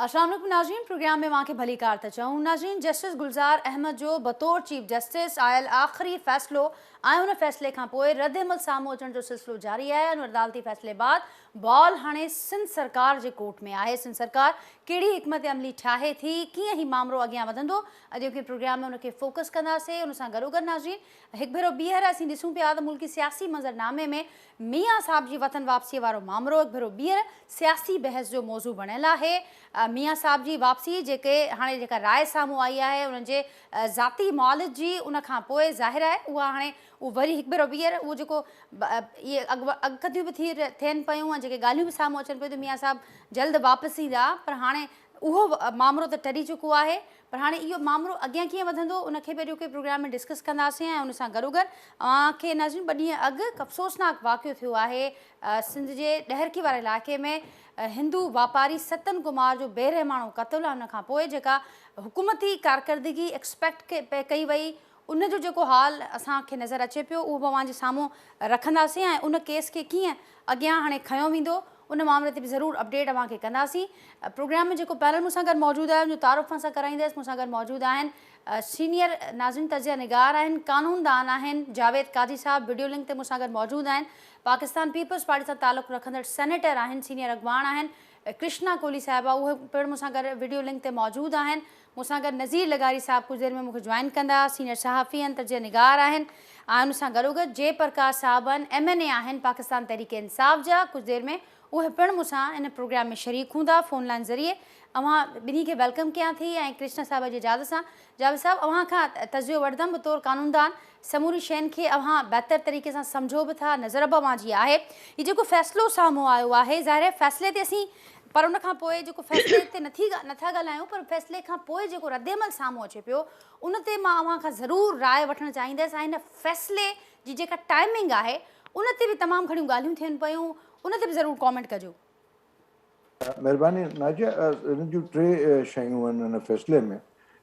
السلام عليڪم ناظرين پروگرام ۾ اوهان کي ڀليڪار ٿا چئون. ناظرين جسٽس گلزار احمد جو بطور چيف جسٽس آيل آخري فيصلو ۽ ان فيصلي کان پوء ردعمل سامهون اچڻ جو سلسلو جاري آهي. ان عدالتي فيصلي بعد بال هاڻي سنڌ سرڪار جي ڪورٽ ۾ آهي. سنڌ سرڪار ڪهڙي حڪمت عملي ٺاهي ٿي، ڪيئن هي مامرو اڳيان وڌندو، اڄوڪي پروگرام ۾ ان کي فوڪس ڪنداسين. ان سان گڏوگڏ ناظرين هڪ ڀيرو ٻيهر اسين ڏسون پيا ته ملڪي سياسي منظرنامي ۾ ميان صاحب جي وطن واپسيء وارو مامرو هڪ ڀيرو ٻيهر سياسي بحث جو موضوع بڻيل آهي. ميان صاحب جي واپسي جيڪي هاڻي جيڪا راء سامهون آئي آهي انهن جي ذاتي معالج جي ان کان پوء ظاهر آهي اها هاڻي اهو وري هڪ ڀيرو ٻيهر اهو جيڪو اهي اڳڪٿيون به ٿي ٿين پيون ۽ جيڪي ڳالهيون به سامهون اچن پيون ته ميان صاحب جلد واپس ايندا پر هاڻي اهو مامرو ته ٽري چڪو آهي پر هاڻي اهو مامرو اڳيان ڪيئن وڌندو ان کي به اڄوڪي پروگرام ۾ ڊسڪس ڪنداسين ۽ ان سان گڏوگڏ اوهان کي ناظرين ٻه ڏينهن اڳ هڪ افسوسناڪ واقعو ٿيو آهي سنڌ جي ڏهرڪي واري علائقي ۾ هندو واپاري ستن ڪمار جو بي رحماڻو قتل ۽ ان کان پوء جيڪا حڪومتي ڪارڪردگي ايڪسپيڪٽ ڪئي وئي ان جو جيڪو حال اسان کي نظر اچي پيو اهو به اوهان جي سامهون رکنداسين ۽ ان ڪيس کي ڪيئن اڳيان هاڻي کنيو ويندو ان معاملي تي به ضرور اپڊيٽ اوهان کي ڪنداسين. پروگرام ۾ جيڪو پينل مون سان گڏ موجود آهي ان جو تعارف اوهان سان ڪرائيندس. مون سان گڏ موجود آهن سينيئر ناظرين تجزيه نگار آهن، قانون دان آهن جاويد قاضي صاحب وڊيو لنڪ تي مون سان گڏ موجود آهن. پاڪستان پيپلز پارٽي سان تعلق رکندڙ سينيٽر آهن، سينيئر اڳواڻ آهن ڪرشنا ڪولهي صاحبه اهي پڻ مون سان گڏ وڊيو لنڪ تي موجود آهن. مون سان گڏ نذير لغاري صاحب ڪجهه دير ۾ مون کي جوائن ڪندا، سينئر صحافي آهن، تجزيه نگار آهن ۽ ان سان گڏوگڏ جي پرڪاش صاحب آهن، ايم اين اي آهن پاڪستان تحريڪ انصاف جا، ڪجهه دير ۾ اهي پڻ مون سان ان پروگرام ۾ شريڪ هوندا، فون لائن ذريعي اوهان ٻنهي کي welcome ڪيان ٿي ۽ ڪرشنا صاحب جي اجازت سان جاويد صاحب اوهان کان تجزيو وٺندم بطور قانوندان سموري شين کي اوهان بهتر طريقي سان سمجهو به ٿا نظر به اوهان جي آهي هي جيڪو فيصلو سامهون آيو آهي ظاهر آهي فيصلي تي اسين پر ان کان پوء جيڪو فيصلي تي نٿي نٿا ڳالهايون پر فيصلي کان پوء جيڪو ردعمل سامهون اچي پيو ان تي مان اوهان کان ضرور راء وٺڻ چاهيندس ۽ هن فيصلي جي جيڪا ٽائمنگ آهي ان تي به تمام گهڻيون ڳالهيون ٿين پيون ان تي به ضرور ڪامينٽ ڪجو. مهرباني ناجيه هن جون ٽي شيون آهن هن فيصلي ۾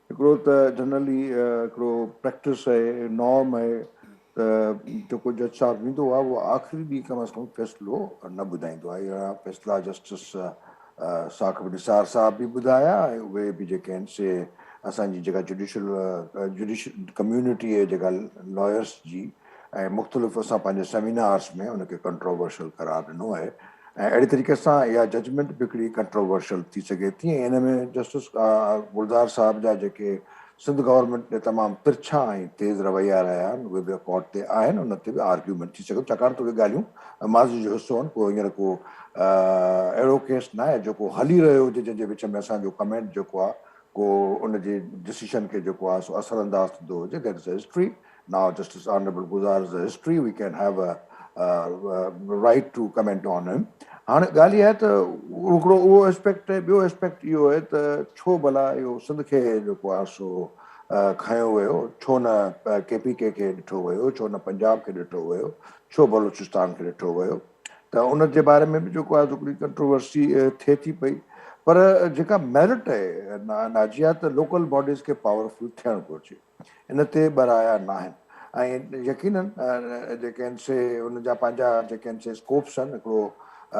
هڪڙو ته جنرلي هڪڙو پريڪٽس آهي نارم آهي ته جيڪو جج صاحب ايندو آهي اهو آخري ڏينهن ڪم از ڪم فيصلو نه ٻڌائيندو آهي. اهڙا فيصلا جسٽس ثاقب نثار صاحب به ٻڌايا ۽ اهي به جيڪي آهن سي اسان جي جيڪا جڊيشل جڊيشل ڪميونٽي آهي جيڪا لائرس جي ۽ مختلف اسان پنهنجي سيمينارس ۾ ان کي ڪنٽروورشل قرار ڏنو آهي ۽ اهڙي طريقي سان اها ججمينٽ به هڪڙي ڪنٽروورشل ٿي سگهي ٿي ۽ ان ۾ جسٽس گلزار صاحب جا جيڪي سنڌ گورنمينٽ ڏي تمام ترڇا ۽ تيز رويا رهيا آهن اهي به رڪارڊ تي آهن ان تي به آرگيومينٽ ٿي سگهي ٿو ڇاڪاڻ ته اهي ڳالهيون ماضي جو حصو آهن ڪو هينئر ڪو اهڙو ڪيس ناهي جيڪو هلي رهيو هجي جنهن جي وچ ۾ اسان جو ڪمينٽ جيڪو آهي ڪو ان جي ڊسيشن کي جيڪو آهي سو اثر انداز ٿيندو هجي that is a history Now Justice Honorable Gulzar is a history, we can have a right to comment on him. هاڻي ڳالهه اها آهي ته هڪڙو اهو اسپيڪٽ آهي، ٻيو اسپيڪٽ اهو آهي ته ڇو ڀلا اهو سنڌ کي جيڪو آهي سو کنيو ويو، ڇو نه ڪي پي ڪي کي ڏٺو ويو، ڇو نه پنجاب کي ڏٺو ويو، ڇو بلوچستان کي ڏٺو ويو ته ان جي باري ۾ به جيڪو آهي هڪڙي ڪنٽروورسي ٿئي ٿي پئي پر جيڪا ميرٽ آهي ناجيا ته لوڪل باڊيز کي پاورفل ٿيڻ گهرجي. ان تي ٻه رايا ناهن ۽ يقينن جيڪي آهن سي ان جا پنهنجا جيڪي آهن سي اسڪوپس آهن هڪڙو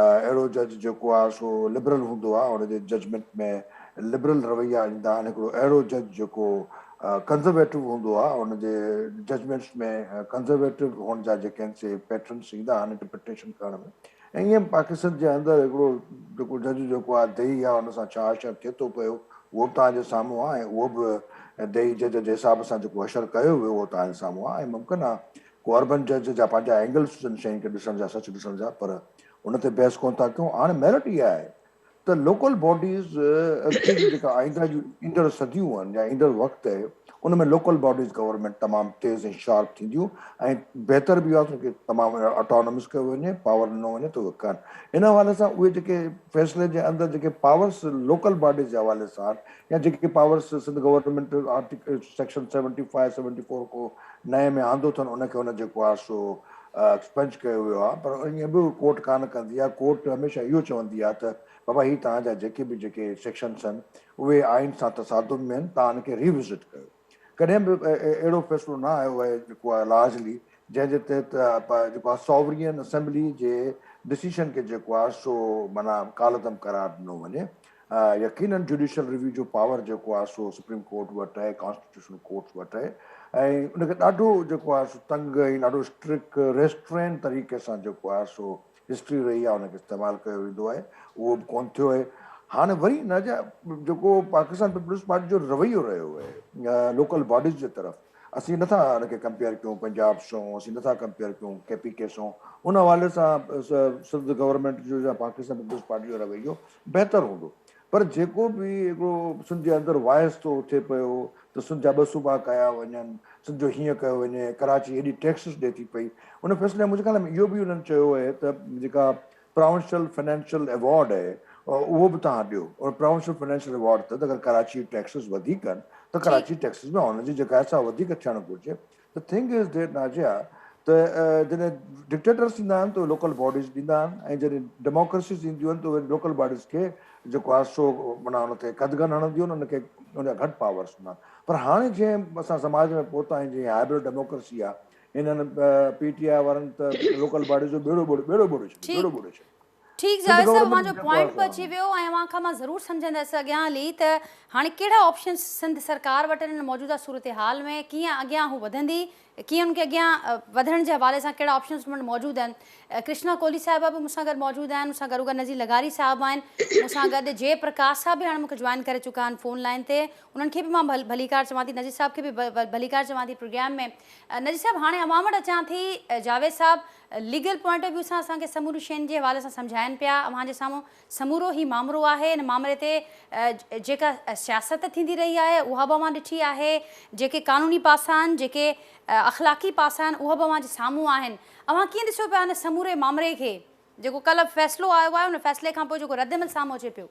اهڙو جج جيڪو آهي سو لبرل هوندو آهي ان جي ججمينٽ ۾ لبرل رويا ايندا آهن هڪڙو اهڙو جج جيڪو ڪنزرويٽو هوندو آهي ان جي ججمينٽس ۾ ڪنزرويٽو هئڻ جا جيڪي آهن سي پيٽرنس ايندا آهن انٽرپريٽيشن ڪرڻ ۾ ۽ ائين پاڪستان جي اندر هڪڙو جيڪو جج جيڪو آهي ديهي آهي ان سان ڇا حشر ٿئي ٿو پيو اهو به توهان جي سامهون آهي ۽ اهو به ديهي جج جي حساب سان جيڪو حشر ڪيو ويو اهو توهان جي سامهون آهي ۽ ممڪن آهي ڪو اربن جج جا پنهنجا اينگلس هجن شين کي ڏسڻ جا سچ ڏسڻ جا پر ان تي بحث ڪونه ٿا ڪيون هاڻي ميرٽ اها آهي ته لوڪل باڊيز اڳتي جون جيڪا آئنده جون ايندڙ صديون آهن يا ايندڙ وقت آهي ان ۾ لوڪل باڊيز گورنمينٽ تمام تيز ۽ شارپ ٿينديون ۽ بهتر به اهو آهي ته ان کي تمام اٽانومس ڪيو وڃي پاور ڏنو وڃي ته اهي ڪن ان حوالي سان اهي جيڪي فيصلي جي اندر جيڪي پاورس لوڪل باڊيز جي حوالي سان آهن يا جيڪي powers Sindh government article section 75 74 کو نئين ۾ آندو اٿن ان کي ان جيڪو آهي سو ايڪسپنج ڪيو ويو آهي پر ائين به ڪورٽ ڪانه ڪندي آهي ڪورٽ هميشه اهو چوندي آهي ته بابا هي توهان جا جيڪي به جيڪي سيڪشنس آهن اهي آئين سان تصادم ۾ آهن توهان ان کي ريوزٽ ڪيو ڪڏهن به اهڙو فيصلو نه آيو آهي جيڪو آهي لارجلي جنهن جي تحت جيڪو آهي ساورين اسيمبلي جي ڊسيشن کي جيڪو آهي سو معنيٰ ڪالعدم قرار ڏنو وڃي. يقينن جڊيشل ريويو جو پاور جيڪو آهي سو سپريم ڪورٽ وٽ آهي، ڪانسٽيٽيوشنل ڪورٽ وٽ آهي ۽ ان کي ڏاڍو جيڪو آهي سو تنگ ۽ ڏاڍو اسٽرڪ ريسٽرين طريقي سان جيڪو آهي سو هسٽري رهي آهي ان کي استعمال ڪيو ويندو آهي، اهو به ڪونه ٿيو آهي. هاڻي وري نه جا جيڪو پاڪستان پيپلز پارٽي جو رويو رهيو آهي لوڪل باڊيز جي طرف، اسين نٿا ان کي ڪمپيئر ڪيون پنجاب سون، اسين نٿا ڪمپيئر ڪيون ڪي پي ڪي سون، ان حوالي سان سنڌ گورنمينٽ جو يا پاڪستان پيپلز پارٽي جو رويو بهتر هوندو، پر جيڪو به هڪڙو سنڌ جي اندر وائس ٿو اٿي پيو ته سنڌ جا ٻه صوبا ڪيا وڃن، سنڌ جو هيئن ڪيو وڃي، ڪراچي هيڏي ٽيڪسز ڏي ٿي پئي، ان فيصلي ۾ منهنجي خيال ۾ اهو به انهن چيو آهي ته جيڪا پراونشل فنانشل ايوارڊ آهي اهو به توهان ڏيو، ان پراونشل فنانشل ايوارڊ تحت اگر ڪراچي ٽيڪسز وڌيڪ آهن ته ڪراچي ٽيڪسز ۾ ان جي جيڪا آهي سا وڌيڪ ٿيڻ گهرجي. The thing is that Nazia ته جڏهن ڊڪٽيٽرس ٿيندا آهن ته اهي لوڪل باڊيز ڏيندا آهن ۽ جڏهن ڊيموڪريسيز اينديون آهن ته اهي لوڪل باڊيز کي جيڪو آهي سو معنيٰ ان تي قدغن هڻنديون آهن، ان کي ان جا گهٽ پاورس هوندا آهن. پر هاڻي جنهن اسان سماج ۾ پهتا آهيون، جنهن هائبرڊ ڊيموڪريسي آهي، هنن پي ٽي آء وارن ته لوڪل باڊيز جو ٻيڙو ٻوڙي ٻيڙو ٻوڙي ڇڏيو، ٻيڙو ٻوڙي ڇڏيو. ٺيڪ سنڌ جاويد صاحب گورنمينٽ اوهان جو جيڪو پوائنٽ آهي به سو اچي ويو ۽ اوهان کان مان ضرور سمجهندس اڳيان هلي ته هاڻي ڪهڙا آپشنس سنڌ سرڪار وٽ آهن ان موجوده صورتحال ۾ ڪيئن اڳيان هو وڌندي ڪيئن ان کي اڳيان وڌڻ جي حوالي سان ڪهڙا آپشنس ان وٽ موجود آهن. ڪرشنا ڪولهي صاحبه به مون سان گڏ موجود آهن، مون سان گڏوگڏ نذير لغاري صاحب آهن، مون سان گڏ جي پرڪاش صاحب به هاڻي مون کي جوائن ڪري چڪا آهن فون لائن تي، انهن کي به مان ڀليڪار چوان ٿي، نذير صاحب کي به ڀليڪار چوان ٿي پروگرام ۾. نذير صاحب هاڻي اوهان وٽ اچان ٿي، جاويد صاحب ليگل پوائنٽ آف ويو سان اسان کي سموريون شين جي حوالي سان سمجهائن پيا، اوهان جي سامهون سمورو هي مامرو آهي، ان مامري تي جيڪا سياست ٿيندي رهي آهي اها به اوهان ڏٺي آهي، جيڪي قانوني پاسا آهن، جيڪي اخلاقي پاسا آهن اها به اوهان جي سامهون آهن، اوهان ڪيئن ڏسو پيا ان سموري مامري کي جيڪو ڪلهه فيصلو آيو آهي ان فيصلي کان پوء جيڪو ردعمل سامهون اچي پيو؟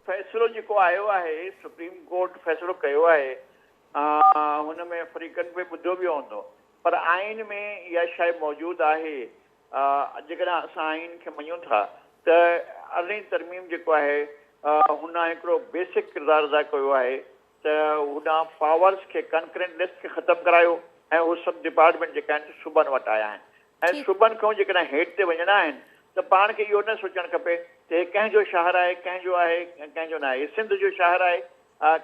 فيصلو جيڪو آيو آهي سپريم ڪورٽ فيصلو ڪيو آهي هن ۾ فريقن به ٻڌو ويو هوندو پر آئين ۾ اها شيء موجود آهي جيڪڏهن اسان آئين کي مڃون ٿا ته ارڙهين ترميم جيڪو آهي هن هڪڙو بيسڪ ڪردار ادا ڪيو آهي ته هوڏانهن پاورز کي ڪنڪرنٽ لسٽ کي ختم ڪرايو ۽ هو سڀ ڊپارٽمينٽ جيڪا آهن سي صوبن وٽ آيا آهن ۽ صوبن کان جيڪڏهن هيٺ تي وڃڻا آهن ته پاڻ کي اهو نه سوچڻ کپي ته هي ڪنهن جو شهر آهي ڪنهن جو آهي ڪنهن جو ناهي هي سنڌ جو شهر آهي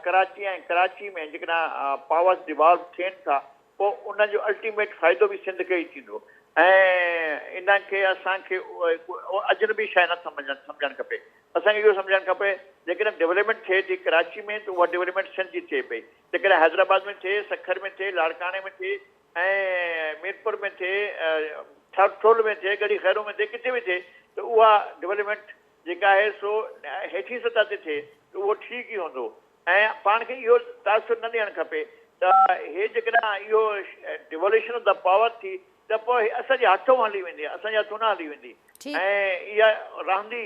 ڪراچي ۽ ڪراچي ۾ جيڪڏهن پاورز ڊيوالو ٿين ٿا پوء ان جو الٽيميٽ فائدو به سنڌ کي ئي ٿيندو ۽ ان کي اسان کي اجنبي شيء نه سمجهڻ کپي. اسان کي اهو سمجهڻ کپي جيڪڏهن ڊولپمينٽ ٿئي ٿي ڪراچي ۾ ته اها ڊولپمينٽ سنڌ جي ٿئي پئي، جيڪڏهن حيدرآباد ۾ ٿئي، سکر ۾ ٿئي، لاڙڪاڻي ۾ ٿئي ۽ ميرپور ۾ ٿئي، ٺل ۾ ٿئي، ڳڙهي خيرو ۾ ٿئي، ڪٿي به ٿئي ته اها ڊولپمينٽ جيڪا آهي سو هيٺين سطح تي ٿئي ته اهو ٺيڪ ئي هوندو. ۽ پاڻ کي اهو تاثر نه ڏيڻ کپي ته هي جيڪڏهن اهو ڊيواليوشن آف the power ٿي ته پوء هي اسان جي هٿون هلي ويندي، اسان جي هٿون نه هلي ويندي ۽ اها رهندي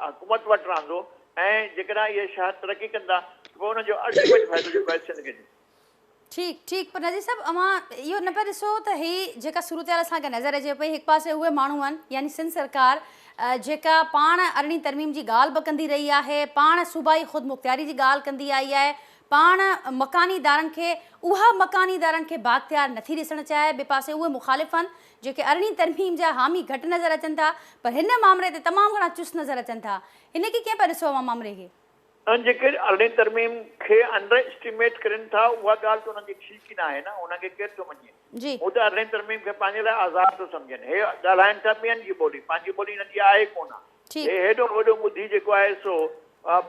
حڪومت وٽ رهندو ۽ جيڪڏهن اهي شهر ترقي ڪندا ته پوء ان جو الٽيميٽ فائدو جيڪو آهي سنڌ کي ٿيندو. ٺيڪ ٺيڪ پر نذير صاحب اوهان اهو نه پيا ڏسو ته هي جيڪا صورتحال اسان کي نظر اچي پئي هڪ پاسي اهي ماڻهو آهن يعني سنڌ سرڪار جيڪا پاڻ ارڙهين ترميم جي ڳالهه به ڪندي رهي آهي پاڻ صوبائي خودمختياري جي ڳالهه ڪندي آئي آهي پاڻ مڪاني ادارن کي اها مڪاني ادارن کي بااختيار نٿي ڏسڻ چاهي ٻئي پاسي اهي مخالف آهن جيڪي ارڙهين ترميم جا حامي گهٽ نظر اچن ٿا پر هن مامري تي تمام گهڻا چست نظر اچن ٿا هن کي ڪيئن پيا ڏسو اوهان مامري کي؟ ۽ جيڪي ارڙهين ترميم کي انڊر اسٽيميٽ ڪرين ٿا اها ڳالهه ته انهن جي ٺيڪ ئي ناهي نه، انهن کي ڪير ٿو مڃي؟ هو ته ارڙهين ترميم کي پنهنجي لاء آزار ٿو سمجهن. هي ڳالهائين ٿا ٻين جي ٻولي، پنهنجي ٻولي هنن جي آهي ڪونه. هي هيڏو هوڏو ٻڌي جيڪو آهي سو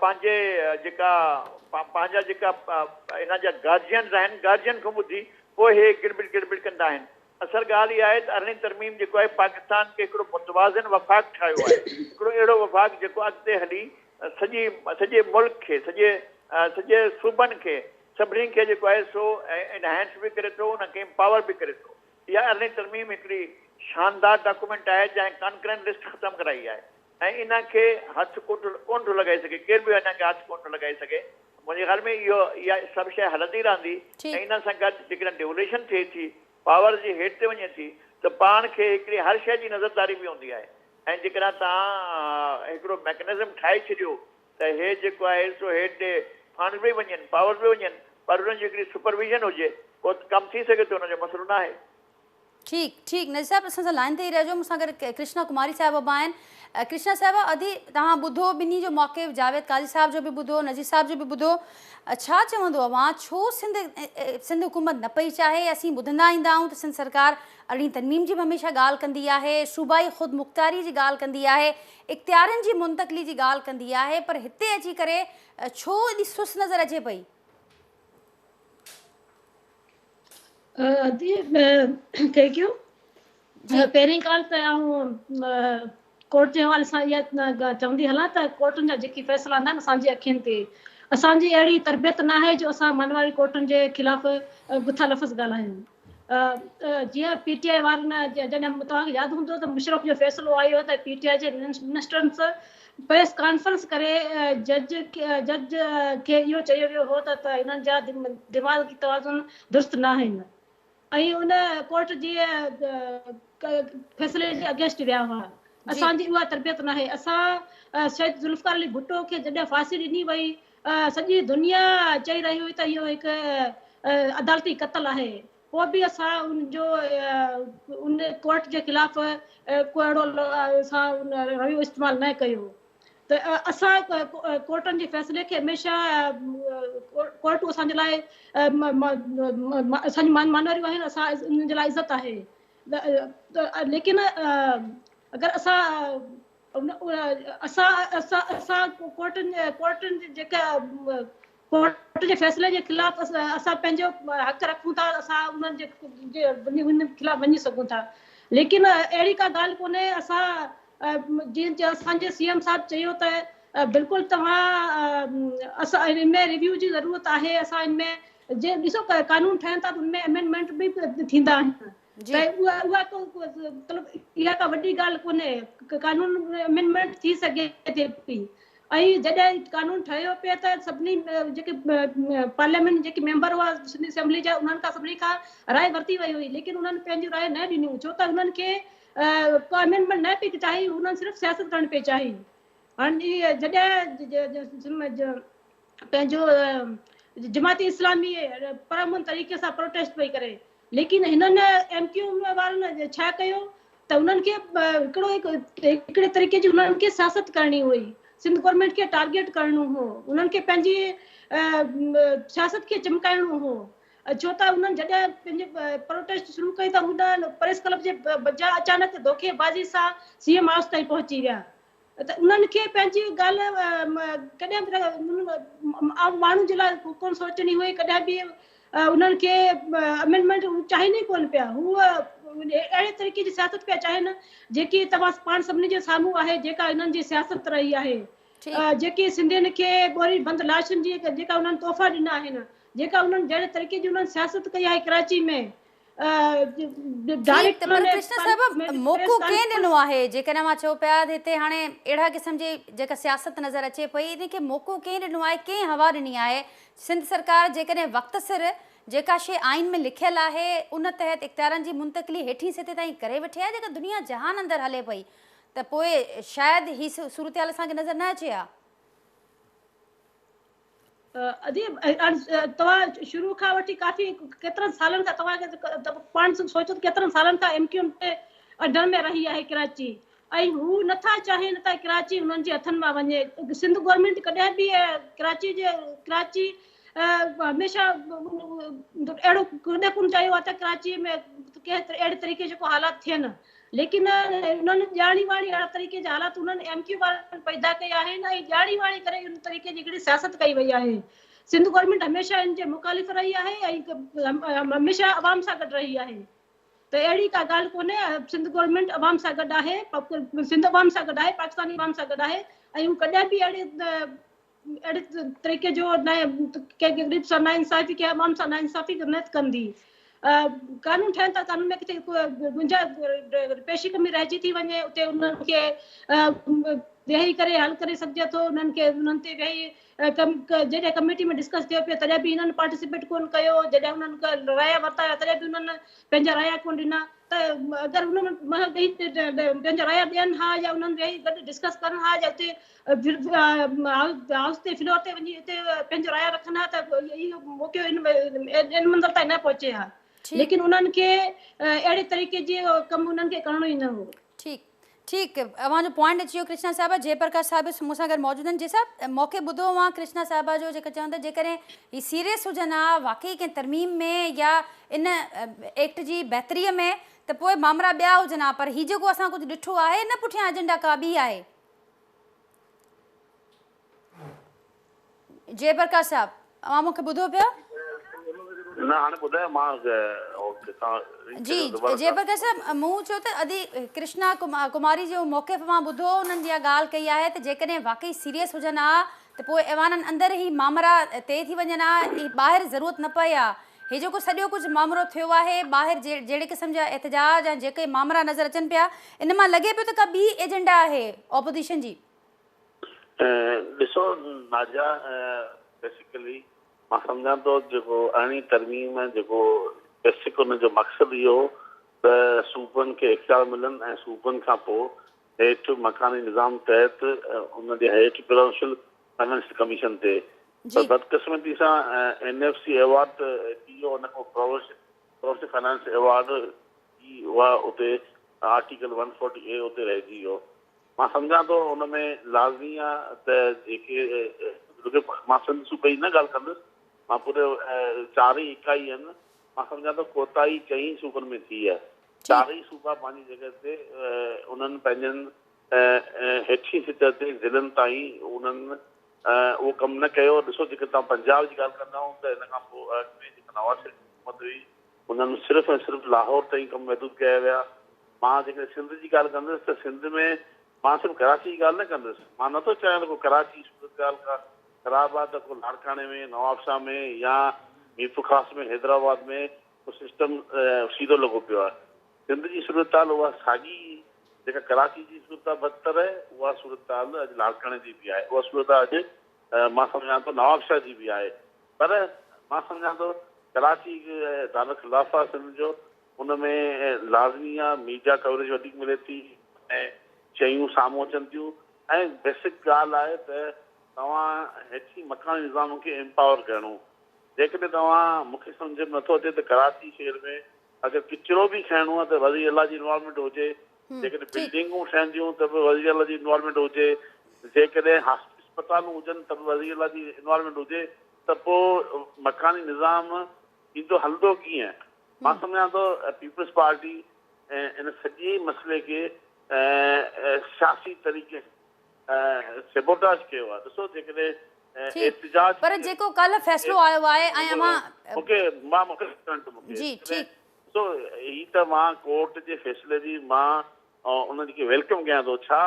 پنهنجي جيڪا پنهنجا جيڪا انهن جا گارجينز آهن، گارجين کان ٻڌي پوء هي گڙٻڙ گڙٻڙ ڪندا آهن. اصل ڳالهه اها آهي ته ارڙهين ترميم جيڪو آهي پاڪستان کي هڪڙو متوازن وفاق ٺاهيو آهي، هڪڙو اهڙو وفاق جيڪو اڳتي هلي سڄي سڄي ملڪ کي سڄي سڄي صوبن کي سڀني کي جيڪو آهي سو انهينس به ڪري ٿو انهن کي امپاور به ڪري ٿو. اها ارڙهين ترميم هڪڙي شاندار ڊاڪومينٽ آهي جنهن ڪانڪرنٽ لسٽ ختم ڪرائي آهي. ۽ ان کي هٿ ڪونه ٿو لڳائي سگهي، ڪير به ان کي هٿ ڪونه ٿو لڳائي سگهي. منهنجي خيال ۾ اهو اها سڀ شيء هلندي رهندي ۽ ان سان گڏ جيڪڏهن ڊيوليشن ٿئي ٿي، پاور جي هيٺ تي وڃي ٿي ته پاڻ کي هڪڙي هر شيء جي نظرداري به هوندي آهي ۽ جيڪڏهن توهان هڪڙو ميڪنزم ٺاهي ڇڏيو ته هي جيڪو آهي سو هيٺ ڏي فنڊز به وڃن، پاورز به وڃن پر انهن جي هڪڙي سپرويزن هجي پوء ڪم ٿي سگهي ٿو ان جو مسئلو نه آهي. ٺيڪ ٺيڪ نذير صاحب اسان سان لائن تي ئي رهجو، مون سان گڏ ڪرشنا ڪماري صاحب به آهن. ڪرشنا صاحب، ادي توهان ٻڌو ٻنهي جو موقف، جاويد قاضي صاحب جو به ٻڌو، نذير صاحب جو به ٻڌو، ڇا چوندو اوهان، ڇو سنڌ سنڌ حڪومت نه پئي چاهي؟ اسين ٻڌندا ايندا آهيون ته سنڌ سرڪار 18 ترميم جي به هميشه ڳالهه ڪندي آهي، صوبائي خود مختياري جي ڳالهه ڪندي آهي، اختيارن جي منتقلي جي ڳالهه ڪندي آهي، پر هتي اچي ڪري ڇو ايڏي سس نظر اچي پئي؟ ادي thank you. پهرين ڳالهه ته آئون ڪورٽ جي حوالي سان اها چوندي هلان ته ڪورٽن جا جيڪي فيصلا هوندا آهن اسان جي اکين تي، اسان جي اهڙي تربيت نه آهي جو اسان مانواري ڪورٽن جي خلاف گٿا لفظ ڳالهايون. جيئن پي ٽي آء وارن، جڏهن توهان کي ياد هوندو ته مشرف جو فيصلو آيو ته پي ٽي آء جي منسٽرن پريس ڪانفرنس ڪري جج جج کي اهو چيو ويو هو ته هنن جا دماغي توازن درست نه آهن ۽ ان ڪورٽ جي فيصلي جي اگينسٽ ويا هئا. اسان جي اها تربيت ناهي. اسان شهيد ذوالفقار علي ڀٽو کي جڏهن ڦاسي ڏني وئي، سڄي دنيا چئي رهي هئي ته اهو هڪ عدالتي قتل آهي، پوء به اسان ان جو ان ڪورٽ جي خلاف ڪو اهڙو اسان رويو استعمال نه ڪيو. ته اسان ڪورٽن جي فيصلي کي هميشه، ڪورٽون اسان جي لاء اسان جون مانواريون آهن، اسان انهن جي لاء عزت آهي، ليڪن اگر اسان اسان اسان ڪورٽن ڪورٽن جيڪا ڪورٽ جي فيصلي جي خلاف اسان پنهنجو حق رکون ٿا، اسان انهن جي خلاف وڃي سگهون ٿا، ليڪن اهڙي ڪا ڳالهه ڪونهي. اسان جيئن اسان جي سي ايم صاحب چيو ته بلڪل توهان اسان ان ۾ ريويو جي ضرورت آهي، اسان ان ۾ جي ڏسو قانون ٺهن ٿا ته ان ۾ امينڊمينٽ به ٿيندا آهن، ته اها ڪو مطلب اها ڪا وڏي ڳالهه ڪونهي، قانون امينڊمينٽ ٿي سگهي ٿي پئي. ۽ جڏهن قانون ٺهيو پئي ته سڀني جيڪي پارليامينٽ جيڪي ميمبر هئا سنڌ اسيمبلي جا، انهن کان سڀني کان راء ورتي وئي هئي، ليڪن انهن پنهنجون راء نه ڏنيون، ڇو ته انهن کي ڪا امينڊمينٽ نه پئي چاهي، انهن صرف سياست ڪرڻ پئي چاهي. هاڻي جڏهن پنهنجو جماعت اسلامي پرامن طريقي سان پروٽيسٽ پئي ڪري، ليڪن هنن ايم ڪيو ايم وارن ڇا ڪيو ته انهن کي هڪڙو هڪڙي طريقي جي انهن کي سياست ڪرڻي هئي، سنڌ گورنمينٽ کي ٽارگيٽ ڪرڻو هو، انهن کي پنهنجي سياست کي چمڪائڻو هو، ڇو ته انهن جڏهن پنهنجي پروٽيسٽ شروع ڪئي ته هو پريس ڪلب جي بجاء اچانڪ دوکي بازي سان سي ايم هائوس تائين پهچي ويا، ته انهن کي پنهنجي ڳالهه ڪڏهن به عام ماڻهن جي لاء ڪونه سوچڻي هئي، ڪڏهن به انهن کي امينڊمينٽ هو چاهين ئي ڪونه پيا، هو اهڙي طريقي جي سياست پيا چاهين جيڪي توهان پاڻ سڀني جي سامهون آهي، جيڪا انهن جي سياست رهي آهي، جيڪي سنڌين کي ٻوري بند لاشن جي جيڪا انهن تحفا ڏنا آهن، جيڪا انهن جهڙي طريقي جي انهن سياست ڪئي آهي ڪراچي ۾. ٺيڪ ته پر ڪرشنا صاحب موقعو ڪنهن ڏنو آهي؟ جيڪڏهن اوهان چئو پيا ته هتي هاڻي اهڙا قسم جي جيڪا سياست نظر اچي پئي، ان کي موقعو ڪنهن ڏنو آهي، ڪنهن هوا ڏني آهي؟ سنڌ سرڪار جيڪڏهن وقت سر جيڪا شيء آئين ۾ لکيل آهي ان تحت اختيارن جي منتقلي هيٺين سطح تائين ڪري وٺي ها، جيڪا دنيا جهان اندر هلي پئي، ته پوء شايد هي صورتحال اسان کي نظر نه اچي ها. ادي توهان شروع کان وٺي ڪافي ڪيترن سالن کان توهان کي پاڻ سوچو ته ڪيترن سالن کان ايم ڪيو ايم جي انڊر ۾ رهي آهي ڪراچي ۽ هو نٿا چاهين ته ڪراچي انهن جي هٿن مان وڃي. سنڌ گورنمينٽ ڪڏهن به ڪراچي جي ڪراچي هميشه اهڙو ڪڏهن ڪونه چاهيو آهي ته ڪراچي ۾ ڪنهن اهڙي طريقي جيڪو حالات ٿين، ليڪن انهن ڄاڻي واڻي اهڙا طريقي جا حالات انهن ايم ڪيو وارن پيدا ڪيا آهن ۽ ڄاڻي واڻي ڪري ان طريقي جي هڪڙي سياست ڪئي وئي آهي. سنڌ گورنمينٽ هميشه ان جي مخالف رهي آهي ۽ هميشه عوام سان گڏ رهي آهي ته اهڙي ڪا ڳالهه ڪونهي. سنڌ گورنمينٽ عوام سان گڏ آهي، سنڌ عوام سان گڏ آهي، پاڪستاني عوام سان گڏ آهي ۽ هو ڪڏهن به اهڙي اهڙي طريقي جو نه ڪنهن غريب سان ناانصافي، ڪنهن عوام سان ناانصافي نه ڪندي. قانون ٺهن ٿا، قانون ۾ ڪٿي گنجائش پيشي ڪمي رهجي ٿي وڃي، اتي انهن کي ويهي ڪري حل ڪري سگهجي ٿو. انهن کي انهن تي ويهي جڏهن ڪميٽي ۾ ڊسڪس ٿيو پيو تڏهن به انهن پارٽيسپيٽ ڪونه ڪيو، جڏهن انهن رايا ورتا ويا تڏهن به انهن پنهنجا رايا ڪونه ڏنا، ته اگر انهن ويهي پنهنجا رايا ڏين ها يا انهن ويهي گڏ ڊسڪس ڪن ها يا اتي هائوس تي فلور تي وڃي اتي پنهنجو رايا رکن ها ته اهو موقعو ان منزل تائين نه پهچي ها. ليڪن انهن کي اهڙي طريقي جي ڪم انهن کي ڪرڻو ئي نه هو. ٺيڪ ٺيڪ اوهان جو پوائنٽ اچي ويو ڪرشنا صاحبه جي پرڪاش صاحب به مون سان گڏ موجود آهن جي صاحب موقعي ٻڌو اوهان ڪرشنا صاحبه جو جيڪا چون ٿا جيڪڏهن هي سيريس هجن ها واقعي ڪنهن ترميم ۾ يا ان ايڪٽ جي بهتري ۾ ته پوء مامرا ٻيا هجن ها پر هي جيڪو اسان ڪجهه ڏٺو آهي ان پٺيان ايجنڊا ڪا ٻي آهي. جي پرڪاش صاحب اوهان مون کي ٻڌو پيا؟ نه هاڻي ٻڌايو مان جي جي پرڪاش صاحب مون چيو ته ادي ڪرشنا ڪماري جو موقف اوهان ٻڌو انهن جي اها ڳالهه ڪئي آهي ته جيڪڏهن واقعي سيريس هجن ها ته پوء ايوانن اندر هي مامرا طئي ٿي وڃن ها هي ٻاهر ضرورت نه پئي ها هي جيڪو سڄو ڪجهه مامرو ٿيو آهي ٻاهر جهڙي قسم جا احتجاج ۽ جيڪي مامرا نظر اچن پيا ان مان لڳي پيو ته ڪا ٻي ايجنڊا آهي اپوزيشن جي. ڏسو ناجا بيسيڪلي مان سمجهان ٿو جيڪو ارڙهين ترميم جيڪو بيسڪ ان جو مقصد اهو هو ته صوبن کي اختيار ملن ۽ صوبن کان پوء هيٺ مڪاني نظام تحت ان جي هيٺ پراونشل فنانشل ڪميشن ٿئي پر بدقسمتي سان اين ايف سي ايوارڊ ته ٿي ويو ان کان پراونشل فنانس ايوارڊ جي اها اتي آرٽيڪل ون فورٽي اي اتي رهجي ويو. مان سمجهان ٿو ان ۾ لازمي آ ته جيڪي رڳو مان سنڌ صوبي جي نه ڳالهه ڪندس مان پوري چار ئي اڪائي آهن مان سمجهان ٿو ڪوتاهي چئين صوبن ۾ ٿي آ چار ئي صوبا پنهنجي جڳهه تي انهن پنهنجن هيٺين سطح تي ضلعن تائين انهن اهو ڪم نه ڪيو ڏسو جيڪي توهان پنجاب جي ڳالهه ڪندا آهيون ته ان کان پوء اڳ ۾ جيڪا نواز شريف جي حڪومت هئي انهن صرف ۽ صرف لاهور تائين ڪم محدود ڪيا ويا مان جيڪڏهن سنڌ جي ڳالهه ڪندس ته سنڌ ۾ مان صرف ڪراچي جي ڳالهه نه ڪندس. مان نه ٿو چاهيان ته ڪو ڪراچي جي صورتحال ڪا خراب آهي ته ڪو لاڙڪاڻي ۾، نوابشاهه ۾ يا ميرپورخاص ۾، حيدرآباد ۾ ڪو سسٽم سيڌو لڳو پيو آهي. سنڌ جي صورتحال اها ساڳي جيڪا ڪراچي جي صورتحال بدتر آهي اها صورتحال اڄ لاڙڪاڻي جي به آهي. اها صورتحال اڄ مان سمجهان ٿو نوابشاهه جي به آهي. پر مان سمجهان ٿو ڪراچي هڪ دارالخلافه آهي سنڌ جو ان ۾ لازمي آ ميڊيا ڪوريج وڌيڪ ملي ٿي ۽ شيون سامهون اچن ٿيون ۽ بيسڪ ڳالهه آهي ته توهان هيٺين مڪاني نظام کي امپاور ڪرڻو جيڪڏهن توهان مون کي سمجهه ۾ نٿو اچي ته ڪراچي شهر ۾ اگر ڪچرو به کڻڻو آهي ته وزير اعليٰ جي انوالومينٽ هجي جيڪڏهن بلڊنگون ٺهنديون ته به وزير اعليٰ جي انوالومينٽ هجي جيڪڏهن اسپتالون هجن ته به وزير اعليٰ جي انوالومينٽ هجي ته پوء مڪاني نظام ايندو هلندو ڪيئن؟ مان سمجهان ٿو پيپلز پارٽي ان سڄي مسئلي کي سياسي طريقي سيبوٽاج ڪيو آهي ڏسو جيڪڏهن احتجاج پر جيڪو ڪالهه فيصلو آيو آهي ۽ اوهان مونکي مان مونکي ڪرڻ ڏيو مونکي جي ٺيڪ ڏسو هي ته مان ڪورٽ جي فيصلي جي مان ان کي welcome ڪيان ٿو ڇا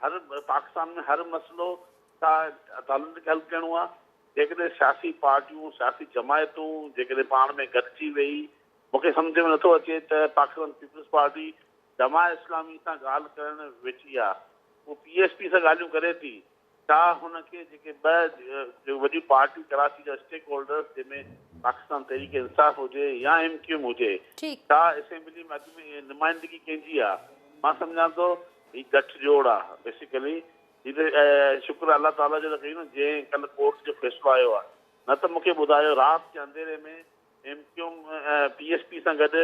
هر پاڪستان ۾ هر مسئلو ڇا عدالت کي حل ڪرڻو آهي جيڪڏهن سياسي پارٽيون، سياسي جماعتون جيڪڏهن پاڻ ۾ گڏجي ويهي، مون کي سمجهه ۾ نٿو اچي ته پاڪستان پيپلز پارٽي جماعت اسلامي سان ڳالهه ڪرڻ ويٺي آ، هو پي ايس پي سان ڳالهيون ڪري ٿي، ڇا هن کي جيڪي ٻه وڏيون پارٽيون ڪراچي جا اسٽيڪ هولڊرز جنهن ۾ پاڪستان تحريڪ انصاف هجي يا ايم ڪيو ايم هجي، ڇا اسيمبلي ۾ اڳ ۾ نمائندگي ڪنهن جي آ؟ مان سمجهان ٿو هي ڳٺ جوڙ آ بيسيڪلي هي ته شڪر الله تعاليٰ جو ته ڪيون نه جنهن ڪلهه ڪورٽ جو فيصلو آيو آهي نه ته مونکي ٻڌايو رات جي انڌيري ۾ M Q M P S P سان گڏ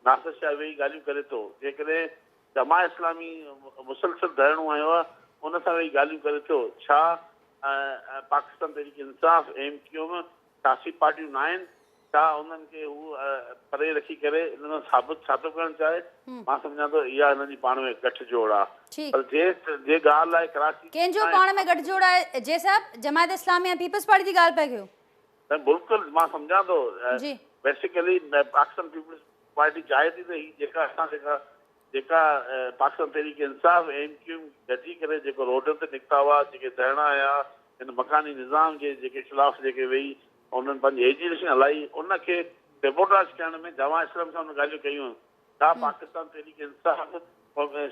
ناصر شاهه ويهي ڳالهيون ڪري ٿو جيڪڏهن جماعت اسلامي مسلسل ڌرڻو هنيو آهي ان سان ويهي ڳالهيون ڪري ٿو ڇا Pakistan Tehreek Insaf M Q M سياسي پارٽيون ناهن ڇا انهن کي هو پري رکي ڪري انهن سان ثابت ڇا ٿو ڪرڻ چاهي؟ مان سمجهان ٿو اها هنن جي پاڻ ۾ ڳٺ جوڙ آ. پر جي جي ڳالهه آهي ڪراچي جي ڪنهن جو پاڻ ۾ ڳٺ جوڙ آهي جي صاحب جماعت اسلامي ۽ پيپلز پارٽي جي ڳالهه پيا ڪيو. نه بلڪل مان سمجهان ٿو بيسيڪلي پاڪستان پيپلز پارٽي چاهي ٿي ته هي جيڪا اسان جيڪا جيڪا Pakistan Tehreek Insaf ۽ M Q M گڏجي ڪري جيڪو روڊن تي نڪتا هئا جيڪي ڌرڻا هنيا هن مڪاني نظام جي جيڪي خلاف جيڪي ويهي انهن پنهنجي ايجيٽيشن هلائي ان کي سيبوٽاج ڪرڻ ۾ جماعت اسلام سان انهن ڳالهيون ڪيون ڇا پاڪستان تحريڪ انصاف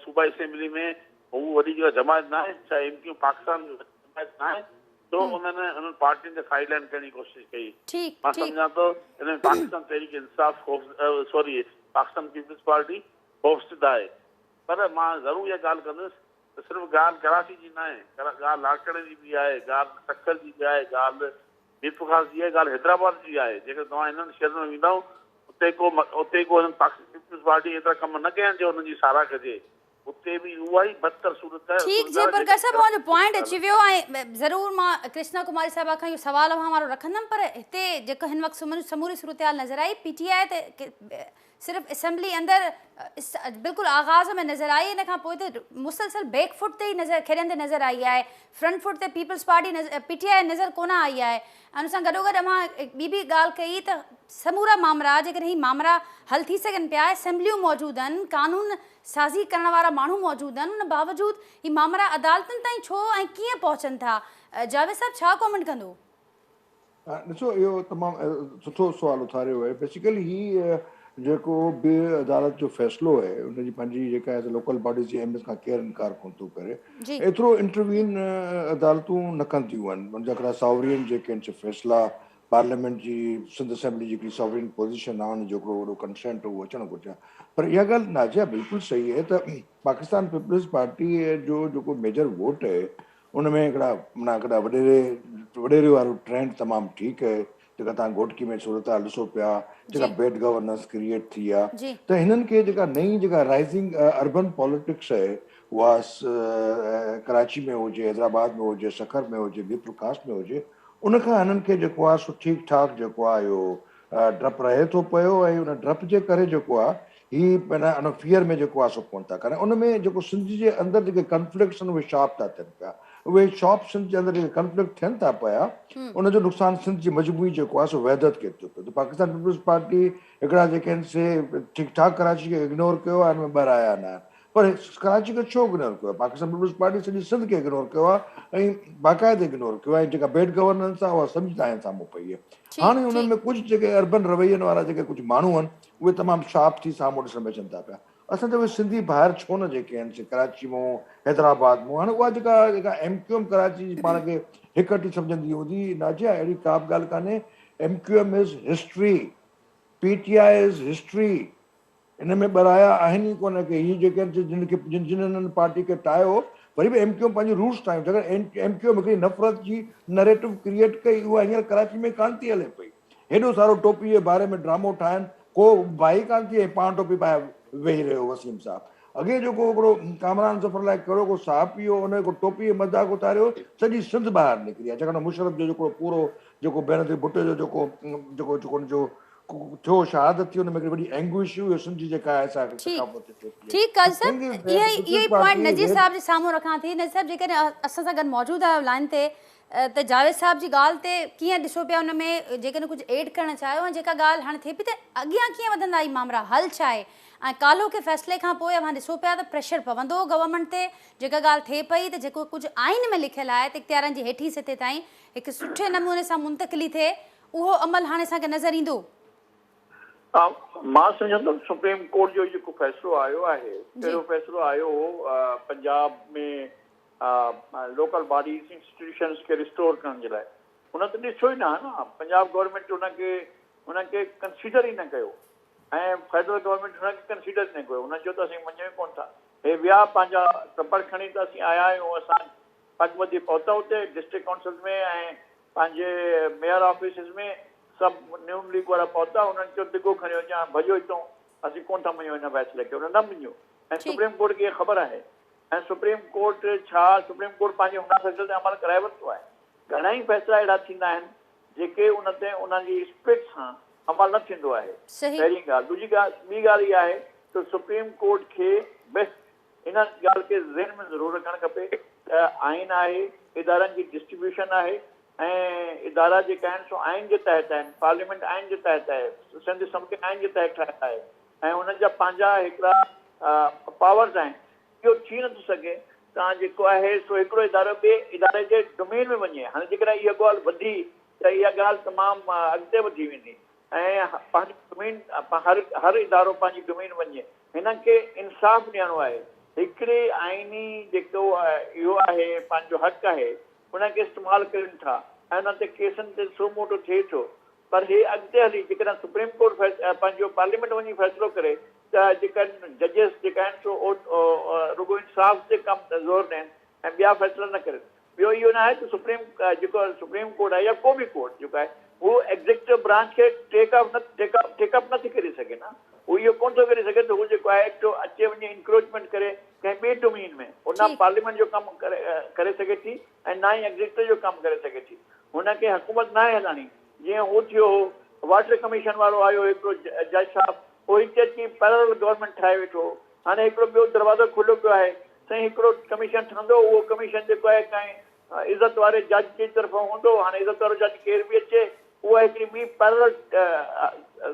صوبائي اسيمبلي ۾ هو وڏي جيڪا جماعت ناهي ڇا ايم ڪيو پاڪستان جماعت ناهي ڇو انهن انهن پارٽين کي سائيڊ لائن ڪرڻ جي ڪوشش ڪئي مان سمجهان ٿو ان ۾ پاڪستان تحريڪ انصاف خوف سوري پاڪستان پيپلز پارٽي خوفزده آهي پر مان ضرور اها ڳالهه ڪندس ته صرف ڳالهه ڪراچي جي ناهي، ڳالهه لاڙڪاڻي جي به آهي، ڳالهه سکر جي به آهي، ڳالهه ميرپورخاص جي آهي، ڳالهه حيدرآباد جي آهي. جيڪڏهن توهان انهن شهرن ۾ ويندؤ اتي ڪو اتي ڪو هنن پاڪستان پيپلز پارٽي ايترا ڪم نه ڪيا آهن جو انهن جي ساراهه ڪجي. اتي به اها ئي بدتر صورت ٺيڪ جي آهي پر جيڪا صاحب اوهان جو ڪراچي پوائنٽ ۾ اچي ويو ۽ ضرور مان ڪرشنا ڪماري صاحبه کان اهو سوال اوهان وارو رکندم پر هتي جيڪو هن وقت سموري صورتحال نظر آئي پي ٽي آء ته صرف اسيمبلي اندر بلڪل آغاز ۾ نظر آئي ان کان پوء ته مسلسل بيڪ فوٽ تي ئي نظر کيڏندي نظر آئي آهي فرنٽ فوٽ تي پيپلز پارٽي پي ٽي آء نظر ڪونه آئي آهي ۽ ان سان گڏوگڏ اوهان ٻي به ڳالهه ڪئي ته سمورا مامرا جيڪڏهن هي مامرا حل ٿي سگهن پيا اسيمبليون موجود آهن قانون سازي ڪرڻ وارا ماڻهو موجود آهن ان باوجود هي مامرا عدالتن تائين ڇو ۽ ڪيئن پهچن ٿا جاويد صاحب ڇا ڪامينٽ ڪندو؟ ڏسو اهو تمام سٺو سوال اٿاريو آهي بيسيڪلي هي جيڪو به عدالت جو فيصلو آهي ان جي پنهنجي جيڪا آهي لوڪل باڊيز جي اهميت کان ڪير انڪار ڪونه ٿو ڪري ايترو انٽروين عدالتون نه ڪنديون آهن ان جا هڪڙا ساورين جيڪي آهن سي فيصلا پارليامينٽ جي سنڌ اسيمبلي جي هڪڙي ساورين پوزيشن آهي ان جو هڪڙو وڏو ڪنسينٽ اهو اچڻ گهرجي پر اها ڳالهه نازيه بلڪل صحيح آهي ته پاڪستان پيپلز پارٽي جو جيڪو ميجر ووٽ آهي ان ۾ هڪڙا معنيٰ هڪڙا وڏيري وڏيري وارو ٽرينڊ تمام ٺيڪ آهي جيڪا توهان گهوٽڪي ۾ صورتحال ڏسو پيا جيڪا بيڊ گورننس ڪريئيٽ ٿي آهي ته هنن کي جيڪا نئين جيڪا رائزنگ اربن پاليٽڪس آهي اها ڪراچي ۾ هجي حيدرآباد ۾ هجي سکر ۾ هجي ميرپورخاص ۾ هجي ان کان هنن کي جيڪو آهي سو ٺيڪ ٺاڪ جيڪو آهي اهو ڊپ رهي ٿو پيو ۽ ان ڊپ جي ڪري جيڪو آهي هي معنيٰ ان فيئر ۾ جيڪو آهي سو ڪونه ٿا ڪن ان ۾ جيڪو سنڌ جي اندر جيڪي ڪنفلڪٽس آهن اهي شارپ ٿا ٿين پيا اهي شارپ سنڌ جي اندر جيڪي ڪنفلڪٽ ٿين ٿا پيا ان جو نقصان سنڌ جي مجموعي جيڪو آهي سو وحدت کي ٿيو پيو ته پاڪستان پيپلز پارٽي هڪڙا جيڪي آهن سي ٺيڪ ٺاڪ ڪراچي کي اگنور ڪيو آهي ان ۾ ٻه رايا نه آهن پر ڪراچي کي ڇو اگنور ڪيو آهي پاڪستان پيپلز پارٽي سڄي سنڌ کي اگنور ڪيو آهي ۽ باقاعده اگنور ڪيو آهي ۽ جيڪا بيڊ گورننس آهي اها سمجھ تائين سامهون پئي آهي هاڻي انهن ۾ ڪجهه جيڪي اربن روين وارا جيڪي ڪجهه ماڻهو آهن اهي تمام شارپ ٿي سامهون ڏسڻ ۾ اچن ٿا پيا. اسان جا اهي سنڌي ڀائر ڇو نه جيڪي آهن سي ڪراچي مون حيدرآباد مون هاڻي اها جيڪا جيڪا ايم ڪيو ايم ڪراچي جي پاڻ کي هڪ هٽي سمجهندي هوندي ناجيه اهڙي ڪا به ڳالهه ڪانهي M Q M is history P T I is history ان ۾ ٻه رايا آهن ئي ڪونه ڪي هي جيڪي آهن جن کي جن جن هنن پارٽي کي ٺاهيو هو وري به ايم ڪيو ايم پنهنجي روٽس ٺاهيون ڇاڪاڻ ايم ڪيو ايم هڪڙي نفرت جي نريٽو ڪريئيٽ ڪئي اها هينئر ڪراچي ۾ ڪانه ٿي هلي پئي. هيڏو سارو ٽوپي جي باري ۾ ڊرامو ٺاهن ڪو ڀائي ڪانه ٿي ۽ پاڻ ٽوپي پائي ويهي رهيو وسيم صاحب اڳي جيڪو هڪڙو ڪامران ظفر لاء ڪهڙو ڪو صحافي هو ان هڪ ٽوپي جو مذاق اتاريو سڄي سنڌ ٻاهر نڪري آئي ڇاڪاڻ ته مشرف جو جيڪو پورو جيڪو بينظير ڀٽو جو جيڪو جيڪو جيڪو ان جو ٿيو شهادت ٿي ان ۾ هڪڙي وڏي اينگوش هئي اهو سنڌ جي جيڪا آهي سا هڪڙي ثقافت تي ٽوپي ٺيڪ قاضي صاحب اهي ئي پوائنٽ نذير صاحب جي سامهون رکان ٿي نذير صاحب جيڪڏهن اسان سان گڏ موجود آهيو لائن تي ته جاويد صاحب جي ڳالهه تي ڪيئن ڏسو پيا ان ۾ جيڪڏهن ڪجهه ايڊ ڪرڻ چاهيو ۽ جيڪا ڳالهه هاڻي ٿئي پئي ته اڳيان ڪيئن وڌندا هي مامرا حل ڇا آهي ۽ ڪالهوڪي فيصلي کان پوء اوهان ڏسو پيا ته پريشر پوندو گورنمينٽ تي جيڪا ڳالهه ٿئي پئي ته جيڪو ڪجهه آئين ۾ لکيل آهي ته اختيارن جي هيٺين سطح تائين هڪ سٺي نموني سان منتقلي ٿئي اهو عمل هاڻي اسان کي نظر ايندو. مان سمجهان ٿو سپريم ڪورٽ جو جيڪو فيصلو آيو آهي اهڙو فيصلو آيو هو پنجاب ۾ لوڪل باڊيز انسٽيٽيوشنز کي ريسٽور ڪرڻ جي لاء ان ته ڏٺو ئي نه آهي نه پنجاب گورنمينٽ ان کي ان کي ڪنسيڊر ئي نه ڪيو ۽ فيڊرل گورنمينٽ ان کي ڪنسيڊر ئي نه ڪيو انهن چيو ته اسين مڃيون ئي ڪونه ٿا هي ويا پنهنجا ٽپڙ کڻي ته اسين آيا آهيون اسان پڳ ٻڌي پهتا اتي ڊسٽرڪٽ ڪائونسلز ۾ ۽ پنهنجي ميئر آفيسز ۾ سڀ نون ليگ وارا پهتا انهن چيو ڊگهو کڻي وڃان ڀڄو هتون اسين ڪونه ٿا مڃون هن فيصلي کي انهن نه مڃيو ۽ سپريم ڪورٽ کي خبر آهي ۽ سپريم ڪورٽ ڇا سپريم ڪورٽ پنهنجي هن فيصلي تي عمل ڪرائي ورتو آهي. گهڻائي فيصلا اهڙا ٿيندا آهن جيڪي ان تي انهن جي اسپرٽ سان عمل نه ٿيندو آهي. پهرين ڳالهه. ڏوجي ڳالهه ٻي ڳالهه اها آهي ته سپريم ڪورٽ کي به ان ڳالهه کي ذهن ۾ ضرور رکڻ کپي ته آئين آهي، ادارن جي ڊسٽريبيوشن آهي ۽ ادارا جيڪا آهن سو آئين جي تحت آهن، پارليامينٽ آئين جي تحت آهي، سنڌ اسيمبلي آئين جي تحت ٺاهيل آهي ۽ انهن جا پنهنجا هڪڙا پاورز آهن. اهو ٿي نٿو سگهي ته جيڪو آهي سو هڪڙو ادارو ٻئي اداري جي ڊومين ۾ وڃي. هاڻي جيڪڏهن اها ڳالهه وڌي ته اها ڳالهه تمام اڳتي وڌي ويندي ۽ پنهنجي ڊومين هر هر ادارو پنهنجي ڊومين وڃي. هنن کي انصاف ڏيڻو آهي. هڪڙي آئيني جيڪو اهو آهي پنهنجو حق آهي ان کي استعمال ڪرين ٿا ۽ ان تي ڪيسن تي سو موٽو ٿئي ٿو پر هي اڳتي هلي جيڪڏهن سپريم ڪورٽ پنهنجو پارليامينٽ وڃي فيصلو ڪري ته جيڪا ججز جيڪا آهن سو رڳو انصاف تي ڪم زور ڏين ۽ ٻيا فيصلا نه ڪرين. ٻيو اهو نه آهي ته سپريم جيڪو سپريم ڪورٽ آهي يا ڪو به ڪورٽ جيڪو آهي هو ايگزيڪيوٽو برانچ کي ٽيڪ آف نه ٽيڪ اپ ٽيڪ اپ نه ٿي ڪري سگهي نه. هو اهو ڪونه ٿو ڪري سگهي ته هو جيڪو آهي ايڪٽ اچي وڃي انڪروچمينٽ ڪري ڪنهن ٻئي ڊومين ۾. هو نه پارليامينٽ جو ڪم ڪري ڪري سگهي ٿي ۽ نه ئي ايگزيڪيوٽو جو ڪم ڪري سگهي ٿي. هن کي حڪومت ناهي هلائڻي. جيئن هو ٿيو هو واٽر ڪميشن وارو آيو هڪڙو جج صاحب هو هتي اچي پيرلل گورنمينٽ ٺاهي ويٺو هو. هاڻي هڪڙو ٻيو دروازو کليو پيو آهي. سائين هڪڙو ڪميشن ٺهندو اهو ڪميشن جيڪو آهي ڪنهن عزت واري جج جي طرفان هوندو، هاڻي عزت وارو جج ڪير به اچي، اها هڪڙي ٻي پيرلل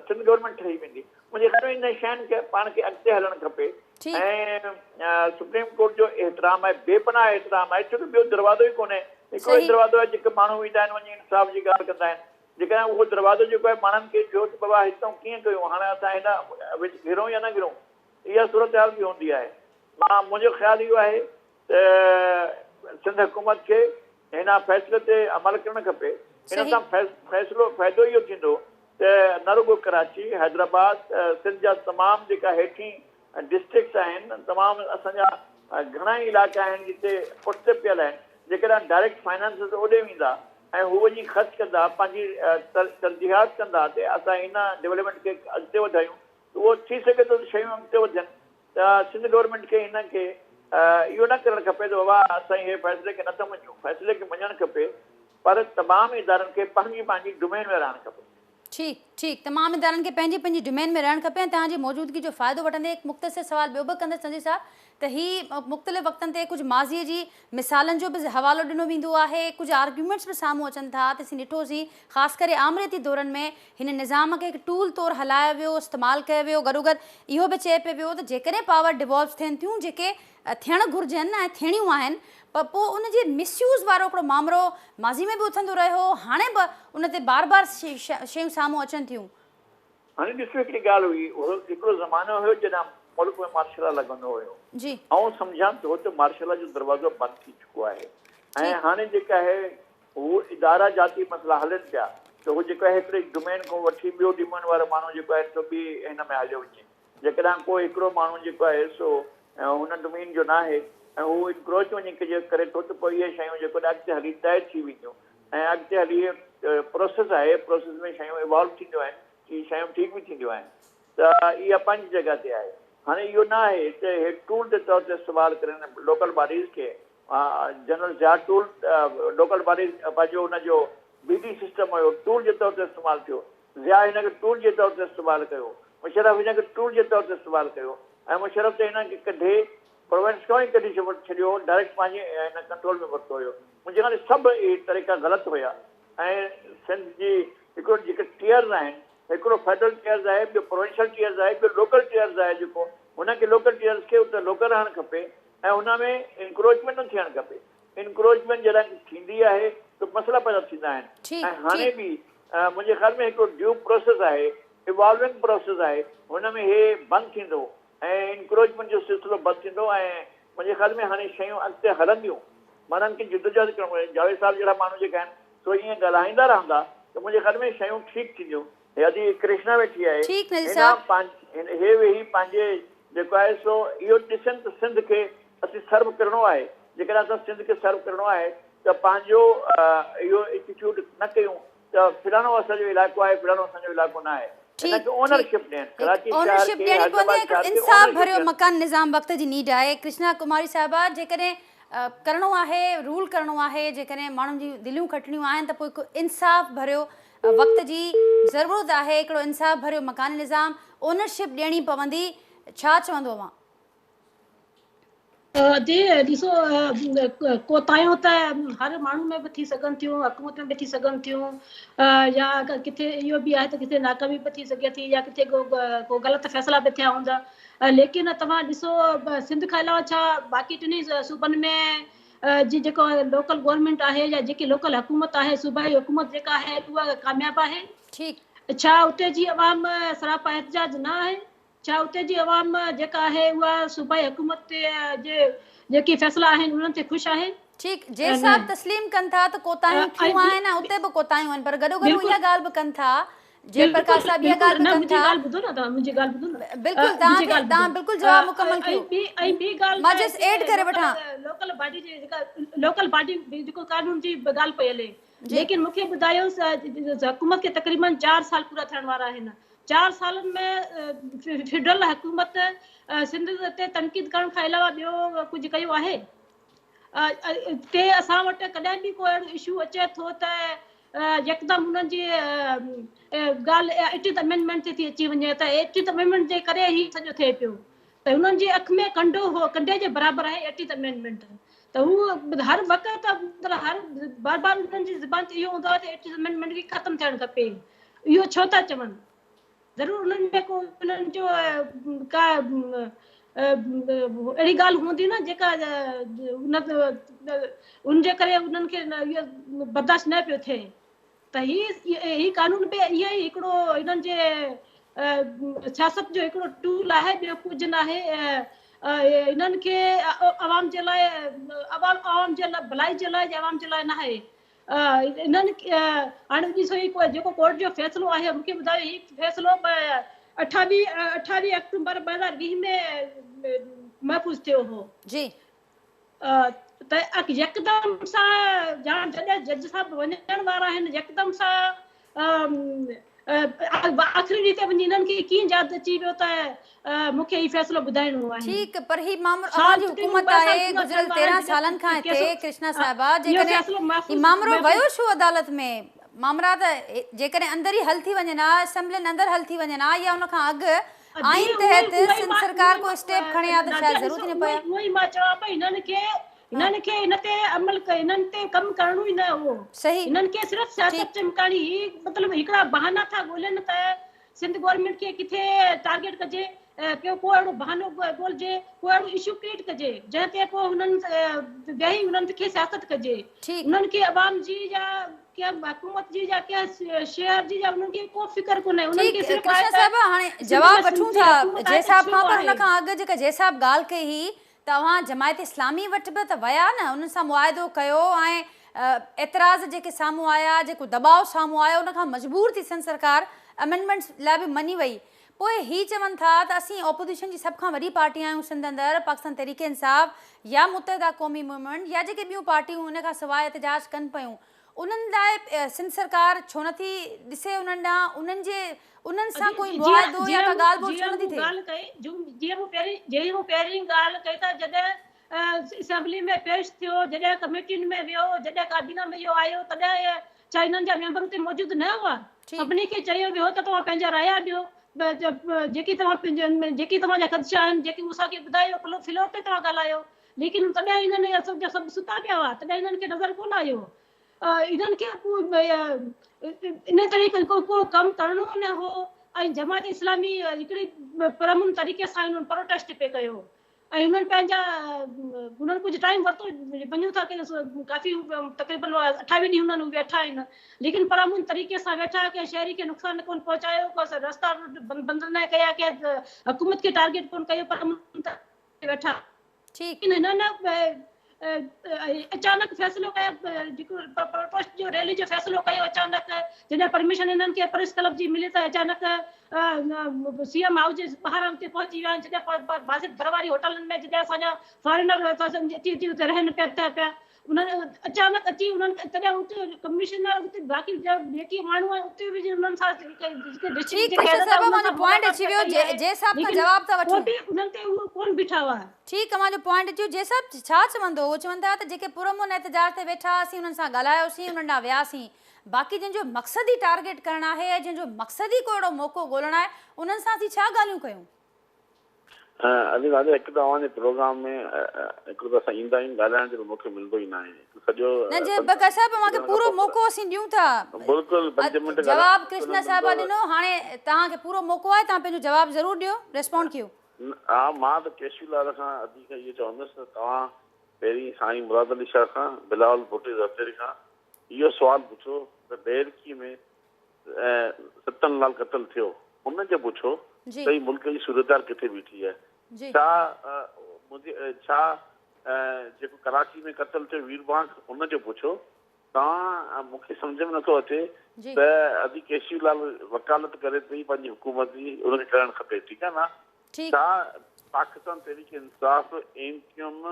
سنڌ گورنمينٽ ٺهي ويندي. منهنجي خيال ۾ انهن شين کي پاڻ کي اڳتي هلڻ کپي ۽ سپريم ڪورٽ جو احترام آهي، بي پناهه احترام آهي، ڇو ته ٻيو دروازو ئي ڪونهي، هڪڙو ئي دروازو آهي جيڪي ماڻهو ويندا آهن وڃي انصاف جي ڳالهه ڪندا آهن، جيڪڏهن اهو دروازو جيڪو آهي ماڻهن کي ٿيو ته بابا هتئون ڪيئن ڪيون، هاڻي اسان هن وچ گهرون يا نه گهرون، اها صورتحال به هوندي آهي. مان منهنجو خيال اهو آهي ته سنڌ حڪومت کي هن فيصلي تي عمل ڪرڻ کپي. ان سان فيصلو فائدو اهو ٿيندو ته نه رڳو ڪراچي، حيدرآباد، سنڌ جا تمام جيڪا هيٺين ڊسٽرڪٽس آهن، تمام اسان جا گهڻا ئي علائقا آهن جتي پٺتي پيل آهن، جيڪڏهن ڊائريڪٽ فائنانسز اوڏي ويندا ۽ هو وڃي خرچ ڪندا، پنهنجي ترجيحات ڪندا ته اسان هن ڊولپمينٽ کي اڳتي وڌايون ته اهو ٿي سگهي ٿو ته شيون اڳتي وڌن. ته سنڌ گورنمينٽ کي هن کي اهو نه ڪرڻ کپي ته بابا اسان هي فيصلي کي نه ٿا مڃون، فيصلي کي مڃڻ کپي پر تمام ادارن کي پنهنجي پنهنجي ڊومين ۾ رهڻ کپي. ٺيڪ ٺيڪ تمام ادارن کي پنهنجي پنهنجي ڊومين ۾ رهڻ کپي ۽ توهان جي موجودگي جو فائدو وٺندي هڪ مختصر سوال ٻيو به ڪندس نذير صاحب ته هي مختلف وقتن تي ڪجهه ماضي جي مثالن جو به حوالو ڏنو ويندو آهي ڪجهه آرگيومينٽس به سامهون اچن ٿا ته اسين ڏٺوسين خاص ڪري آمريتي دورن ۾ هن نظام کي هڪ ٽول طور هلايو ويو استعمال ڪيو ويو گڏوگڏ اهو به چئي پيو ويو ته جيڪڏهن پاور ڊيوالوز ٿين ٿيون جيڪي ٿيڻ گهرجن ۽ ٿيڻيون آهن پر پوء ان جي مس يوز وارو هڪڙو مامرو ماضي ۾ به اٿندو رهيو هاڻي به ان تي بار بار شيون سامهون اچن ٿيون. هاڻي ڏسو هڪڙي ڳالهه هئي هڪڙو زمانو هيو جڏهن ملڪ ۾ مارشل لا لڳندو هيو. آئون سمجهان ٿو ته مارشل لا جو دروازو بند ٿي چڪو آهي ۽ هاڻي جيڪا آهي هو ادارا جاتي مسئلا هلن پيا ته هو جيڪو آهي هڪڙي ڊومين کان وٺي ٻيو ڊومين وارو ماڻهو جيڪو آهي سو ٻي هن ۾ هليو وڃي. جيڪڏهن ڪو هڪڙو ماڻهو جيڪو آهي سو هن ڊومين جو ناهي ۽ هو انڪروچ وڃي ڪجي ڪري ٿو ته پوء اهي شيون جيڪو اڳتي هلي طئي ٿي وينديون ۽ اڳتي هلي پروسيس آهي پروسيس ۾ شيون ايوالو ٿينديون آهن ڪي شيون ٺيڪ به ٿينديون آهن ته اها پنهنجي جڳهه تي آهي. هاڻي اهو نه آهي ته هي ٽول جي طور تي استعمال ڪرين لوڪل باڊيز کي general Zia tool local bodies پنهنجو ان جو بي ڊي سسٽم هيو ٽول جي طور تي استعمال ٿيو ضياء هن کي ٽول جي طور تي استعمال ڪيو مشرف هن کي ٽول جي طور تي استعمال ڪيو ۽ مشرف ته هن کي ڪڍي پروونس کان ئي ڪڍي ڇڏيو هو ڊائريڪٽ پنهنجي هن ڪنٽرول ۾ ورتو هيو منهنجي خيال ۾ سڀ اهي طريقا غلط هيا ۽ سنڌ جي هڪڙو جيڪي ٽيئرز آهن هڪڙو فيڊرل ٽيئرز آهي ٻيو پروونشل ٽيئرز آهي ٻيو لوڪل ٽيئرز آهي جيڪو هن کي لوڪل ٽيئرز کي اتي لوڪل رهڻ کپي ۽ هن ۾ انڪروچمينٽ نه ٿيڻ کپي انڪروچمينٽ جڏهن ٿيندي آهي ته مسئلا پيدا ٿيندا آهن ۽ هاڻي به منهنجي خيال ۾ هڪڙو ڊيو پروسيس آهي ايوالونگ پروسيس آهي هن ۾ هي بند ٿيندو ۽ انڪروچمينٽ جو سلسلو بند ٿيندو ۽ منهنجي خيال ۾ هاڻي شيون اڳتي هلنديون ماڻهن کي جدوجهد ڪرڻ گهرجي جاويد صاحب جهڙا ماڻهو جيڪا آهن سو ائين ڳالهائيندا رهندا ته منهنجي خيال ۾ شيون ٺيڪ ٿينديون هي ادي ڪرشنا ويٺي آهي ٺيڪ نذير صاحب. هن هي ويهي پنهنجي جيڪو آهي سو اهو ڏسن ته سنڌ کي اسين سرو ڪرڻو آهي جيڪڏهن اسان سنڌ کي سرو ڪرڻو آهي ته پنهنجو اهو ايٽيٽيوڊ نه ڪيون ته فلاڻو اسان جو علائقو آهي فلاڻو اسان جو علائقو نه آهي هن کي اونر شپ ڏين ڪراچي شهر اونرشپ کي ڏيڻي پوندي حيدرآباد هڪڙو شهر کي انصاف اونرشپ ڀريو ڏين. مڪان نظام وقت جي نيڊ آهي ڪرشنا ڪماري صاحبه جيڪڏهن ڪرڻو آهي رول ڪرڻو آهي جيڪڏهن ماڻهن جون دليون کٽڻيون آهن ته پوء هڪ انصاف ڀريو وقت جي ضرورت آهي هڪڙو انصاف ڀريو مڪاني نظام اونرشپ ڏيڻي پوندي ڇا چوندو اوهان. جي ڏسو ڪوتاهيون ته هر ماڻهو ۾ به ٿي سگهن ٿيون حڪومت ۾ به ٿي سگهن ٿيون يا ڪٿي اهو به آهي ته ڪٿي ناڪامي به ٿي سگهي ٿي يا ڪٿي ڪو غلط فيصلا به ٿيا هوندا ليڪن توهان ڏسو سنڌ کان علاوه ڇا باقي ٽنهي صوبن ۾ جي جيڪو لوڪل گورنمينٽ آهي يا جيڪي لوڪل حڪومت آهي صوبائي حڪومت جيڪا آهي اها ڪامياب آهي؟ ٺيڪ. ڇا اتي جي عوام سراپا احتجاج نه آهي؟ ڇا اتي جي عوام جيڪا آهي اها صوبائي حڪومت جي جيڪي فيصلا آهن انهن تي خوش آهي؟ ٺيڪ، جي صاحب تسليم ڪن ٿا ته ڪوتاهيون ٿيون آهن ۽ اتي به ڪوتاهيون آهن پر گڏوگڏ هو اها ڳالهه به ڪن ٿا جي پرڪاش صاحب اها ڳالهه به ڪن ٿا بلڪل توهان کي توهان بلڪل جواب مڪمل ڪيو مان جسٽ ايڊ ڪري وٺان. لوڪل باڊي جي جيڪا لوڪل باڊي جيڪو قانون جي ڳالهه پئي هلي. ليڪن مون کي ٻڌايو حڪومت کي تقريبن 4 سال پورا ٿيڻ وارا آهن، 4 سالن ۾ فيڊرل حڪومت سنڌ تي تنقيد ڪرڻ کان علاوه ٻيو ڪجهه ڪيو آهي؟ تي اسان وٽ ڪڏهن به ڪو اهڙو اشو اچي ٿو ته يڪدم انهن جي ڳالهه ايٽينٿ امينڊمينٽ تي ٿي اچي وڃي ته ايٽينٿ امينڊمينٽ جي ڪري هي سڄو ٿئي پيو ته انهن جي اک ۾ ڪنڊو هو ڪنڊي جي برابر آهي ايٽينٿ امينڊمينٽ ته هو هر وقت مطلب هر بار بار انهن جي زبان تي اهو هوندو آهي ته ايٽينٿ امينڊمينٽ کي ختم ٿيڻ کپي. اهو ڇو ٿا چون؟ ضرور انهن ۾ ڪو انهن جو ڪا اهڙي ڳالهه هوندي نه جيڪا ان ان جي ڪري انهن کي اهو برداشت نه پيو ٿئي ته هي هي قانون به اهو ئي هڪڙو انهن جي سياست جو هڪڙو ٽول آهي ٻيو ڪجهه ناهي. انهن کي عوام جي لاء عوام جي ڀلائي جي لاء عوام جي لاء ناهي. انهن هاڻي ڏسو هي جيڪو ڪورٽ جو فيصلو آهي مون کي ٻڌايو هي فيصلو 28 آڪٽوبر 2020 ۾ محفوظ ٿيو هو. جي. ته يڪدم سان جڏهن جج صاحب وڃڻ وارا آهن يڪدم سان آخري ڏينهن تي وڃي انهن کي ڪيئن ياد اچي ويو ته مون کي هي فيصلو ٻڌائڻو آهي. ٺيڪ پر هي مامرو اوهان جي حڪومت آهي گذريل 13 سالن کان هتي ڪرشنا صاحبه جيڪڏهن هي مامرو ويو ڇو عدالت ۾ مامرا ته جيڪڏهن اندر ئي حل ٿي وڃن ها اسيمبلين اندر حل ٿي وڃن ها يا ان کان اڳ آئين تحت سنڌ سرڪار ڪو اسٽيپ کڻي ها ته شايد ضرورت ئي نه پئي ها. اهو ئي مان چوان پئي هنن کي هنن کي ان تي عمل هنن تي ڪم ڪرڻو ئي نه هو. صحيح. هنن کي صرف سياست چمڪائڻي هئي مطلب هڪڙا بهانا ٿا ڳولين ته سنڌ گورنمينٽ کي ڪٿي ٽارگيٽ ڪجي ڪو ڪو اهڙو بهانو ڳولجي ڪو اهڙو اشو ڪريٽ ڪجي جنهن تي پوء هنن ويهي هنن کي سياست ڪجي هنن کي عوام جي يا ڪنهن حڪومت جي يا ڪنهن شهر جي يا انهن کي ڪو فڪر ڪونهي انهن کي صرف آهي ته صاحب هاڻي جواب وٺون ٿا جي صاحب کان پر ان کان اڳ جيڪا جي صاحب ڳالهه ڪئي هئي ته اوهان جماعت اسلامي وٽ به ته ويا نه انهن سان معاهدو ڪيو ۽ اعتراض جيڪي سامهون آيا جيڪو دٻاء سامهون آيو ان کان مجبور ٿي سنڌ سرڪار امينڊمينٽس لاء به مڃي وئي پوء هي چون ٿا ته اسين اپوزيشن جي سڀ کان وڏي پارٽي آهيون سنڌ اندر پاڪستان تحريڪ انصاف يا متحده قومي موومينٽ يا جيڪي ٻيون پارٽيون ان کان سواء احتجاج ڪن پيون انهن لاء سنڌ سرڪار ڇو نٿي ڏسي انهن ڏانهن انهن جي انهن سان ڪوئي معاهدو يا ڪا ڳالهه ٻولهه ڇو نٿي ٿئي؟ جيئن مون پهرين جيئن مون پهرين ڳالهه ڪئي ته جڏهن اسيمبلي ۾ پيش ٿيو جڏهن ڪميٽين ۾ ويو جڏهن ڪابينا ۾ اهو آيو تڏهن ڇا انهن جا ميمبر اتي موجود نه هئا؟ سڀني کي چيو ويو ته توهان پنهنجا رايا ڏيو جيڪي توهان جيڪي توهان جا خدشا آهن جيڪي اسان کي ٻڌايو فلور تي توهان ڳالهايو ليڪن تڏهن انهن اهي سڀ جا سڀ ستا پيا هئا تڏهن انهن کي نظر ڪونه آيو انهن کي ان طريقي ڪو ڪو ڪم ڪرڻو نه هو ۽ جماعت اسلامي هڪڙي پرامن طريقي سان انهن پروٽيسٽ پئي ڪيو ۽ انهن پنهنجا انهن ڪجهه ٽائيم ورتو مڃون ٿا ڪي ڪافي تقريبن 28 ڏينهن انهن ويٺا آهن ليڪن پرامن طريقي سان ويٺا ڪنهن شهري کي نقصان ڪونه پهچايو ڪو رستا بند نه ڪيا ڪنهن حڪومت کي ٽارگيٽ ڪونه ڪيو پرامن ويٺا ٺيڪ. هنن اچانڪ فيصلو ڪيو جيڪو پروٽيسٽ جو ريلي جو فيصلو ڪيو اچانڪ جڏهن پرميشن هنن کي پريس ڪلب جي ملي ته اچانڪ سي ايم هائوس جي ٻاهران اتي پهچي ويا جڏهن باسط ڀر واري هوٽلن ۾ جڏهن اسان جا فارينر اچي اچي اتي رهن پيا پيا انهن اچانڪ اچي انهن تڏهن اتي ڪمشنر اتي باقي جيڪي ماڻهو آهن اتي به انهن سان جيڪي ڊسٽرڪٽ جي قيادت آهي انهن سان پوائنٽ اچي ويو جي صاحب کان جواب ٿا وٺون پوء به انهن تي اهو ڪونه بيٺا هئا. ٺيڪ اوهان جو پوائنٽ اچي ويو جي صاحب ڇا چوندو اهو چون ٿا ته جيڪي پرامن احتجاج تي ويٺا اسين انهن سان ڳالهايوسين انهن ڏانهن وياسين باقي جن جو مقصد ئي ٽارگيٽ ڪرڻ آهي ۽ جن جو مقصد ئي ڪو اهڙو موقعو ڳولڻ آهي انهن سان اسين ڇا ڳالهيون ڪيون. علي نادر هڪ ته اوهان جي پروگرام ۾ هڪڙو ته اسان ايندا آهيون ڳالهائڻ جو موقعو ملندو ئي ناهي سڄو نه جي بڪر صاحب اوهان کي پورو موقعو اسين ڏيون ٿا بلڪل 5 منٽ جواب ڪرشنا صاحبه ڏنو هاڻي توهان کي پورو موقعو آهي توهان پنهنجو جواب ضرور ڏيو ريسپونڊ ڪيو. ها مان ته ڪيشو لال کان ادي کان اهو چوندس ته توهان پهرين سائين مراد علي شاهه کان بلاول ڀٽي زرداري کان اهو سوال پڇو ته ڏهرڪي ۾ ستن لال قتل ٿيو ان جو پڇو ته هي ملڪ جي صورتحال ڪٿي بيٺي آهي ڇا منهنجي ڇا جيڪو ڪراچي ۾ قتل ٿيو وير بانڪ ان جو پڇو توهان مون کي سمجهه ۾ نٿو اچي ته ادي ڪيشي لال وڪالت ڪري پئي پنهنجي حڪومت جي ان کي ڪرڻ کپي ٺيڪ آهي نه ڇا Pakistan Tehreek Insaf M Q M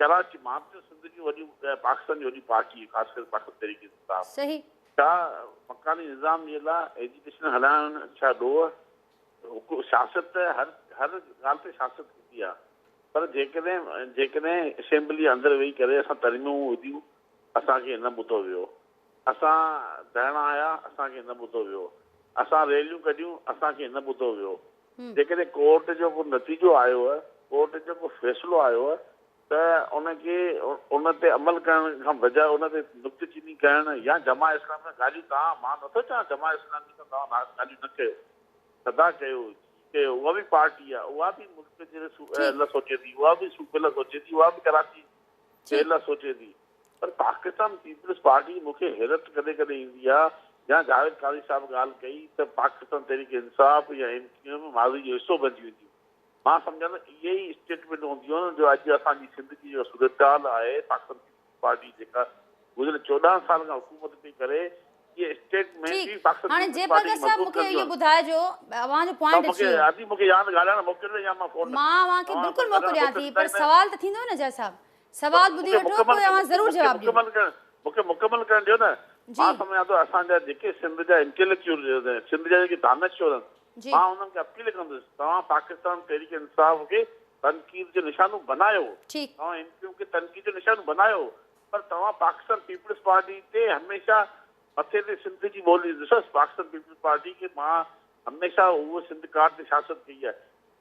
Karachi مان به سنڌ جي وڏي پاڪستان جي وڏي پارٽي خاص ڪري پاڪستان تحريڪ انصاف. صحيح. ڇا مڪاني نظام جي لاء ايجوڪيشن هلائڻ ڇا ڏوهه؟ سياست هر هر ڳالهه تي سياست ٿيندي آهي پر جيڪڏهن جيڪڏهن اسيمبلي اندر ويهي ڪري اسان ترميمون وڌيون اسان کي نه ٻڌو ويو اسان ڌرڻا هنيا اسان کي نه ٻڌو ويو اسان ريليون ڪڍيون اسان کي نه ٻڌو ويو جيڪڏهن ڪورٽ جو ڪو نتيجو آيو ڪورٽ جو ڪو فيصلو آيو ته ان کي ان تي عمل ڪرڻ کان بجاء ان تي نڪته چيني ڪرڻ يا جماعت اسلامي سان ڳالهيون توهان مان نٿو چوان جماعت اسلامي سان توهان ڳالهيون نه ڪيو سدا ڪيو جي ڪيو اها به پارٽي آهي اها به ملڪ جي لاء سوچي ٿي اها به صوبي لاء سوچي ٿي اها به ڪراچي شهر لاء سوچي ٿي پر پاڪستان پيپلز پارٽي مون کي حيرت ڪڏهن ڪڏهن ايندي آهي يا جاويد قاضي صاحب ڳالهه ڪئي ته پاڪستان تحريڪ انصاف يا ايم ڪيو ايم ماضي جو حصو بنجي وينديون مان سمجهان ٿو اهي ئي اسٽيٽمينٽ هونديون آهن جو اڄ اسان جي سنڌ جي جيڪا صورتحال آهي پاڪستان پيپلز پارٽي جيڪا گذريل 14 سالن کان حڪومت پئي ڪري اهي اسٽيٽمينٽ ٺيڪ ئي پاڪستان هاڻي پيپلز جي پارٽي پرگس کي صاحب مضبوط مون کي ڪنديون اهو آهن. ٻڌائجو اوهان جو توهان پوائنٽ مون اچي کي ويو. ادي مون کي يا ته ڳالهائڻ جو موقعو ڏيو يا مان فون مان اوهان کي توهان بلڪل ڳالهائڻ موقعو ڏيان موقعو ٿي ڏيندا پر ئي نه. سوال ته ٿيندو نه جج صاحب سوال مون ٻڌي کي وٺو مڪمل پوء اوهان ضرور مون کي جواب ڏيو. مڪمل ڪرڻ مون کي مڪمل ڪرڻ ڏيو نه. جي. مان سمجهان ٿو اسان جا جيڪي سنڌ جا انٽيليڪچوئل سنڌ جا جيڪي دانشور آهن جي. مان انهن کي اپيل ڪندس توهان پاڪستان تحريڪ انصاف کي تنقيد جو نشانو بنايو ٺيڪ. توهان ايم ڪيو ايم کي تنقيد جو نشانو بنايو پر توهان پاڪستان پيپلز پارٽي تي هميشه مٿي تي سنڌ جي ٻولي ڏسو پاڪستان پيپلز پارٽي کي مان هميشه اهو سنڌ ڪارڊ تي سياست ڪئي آهي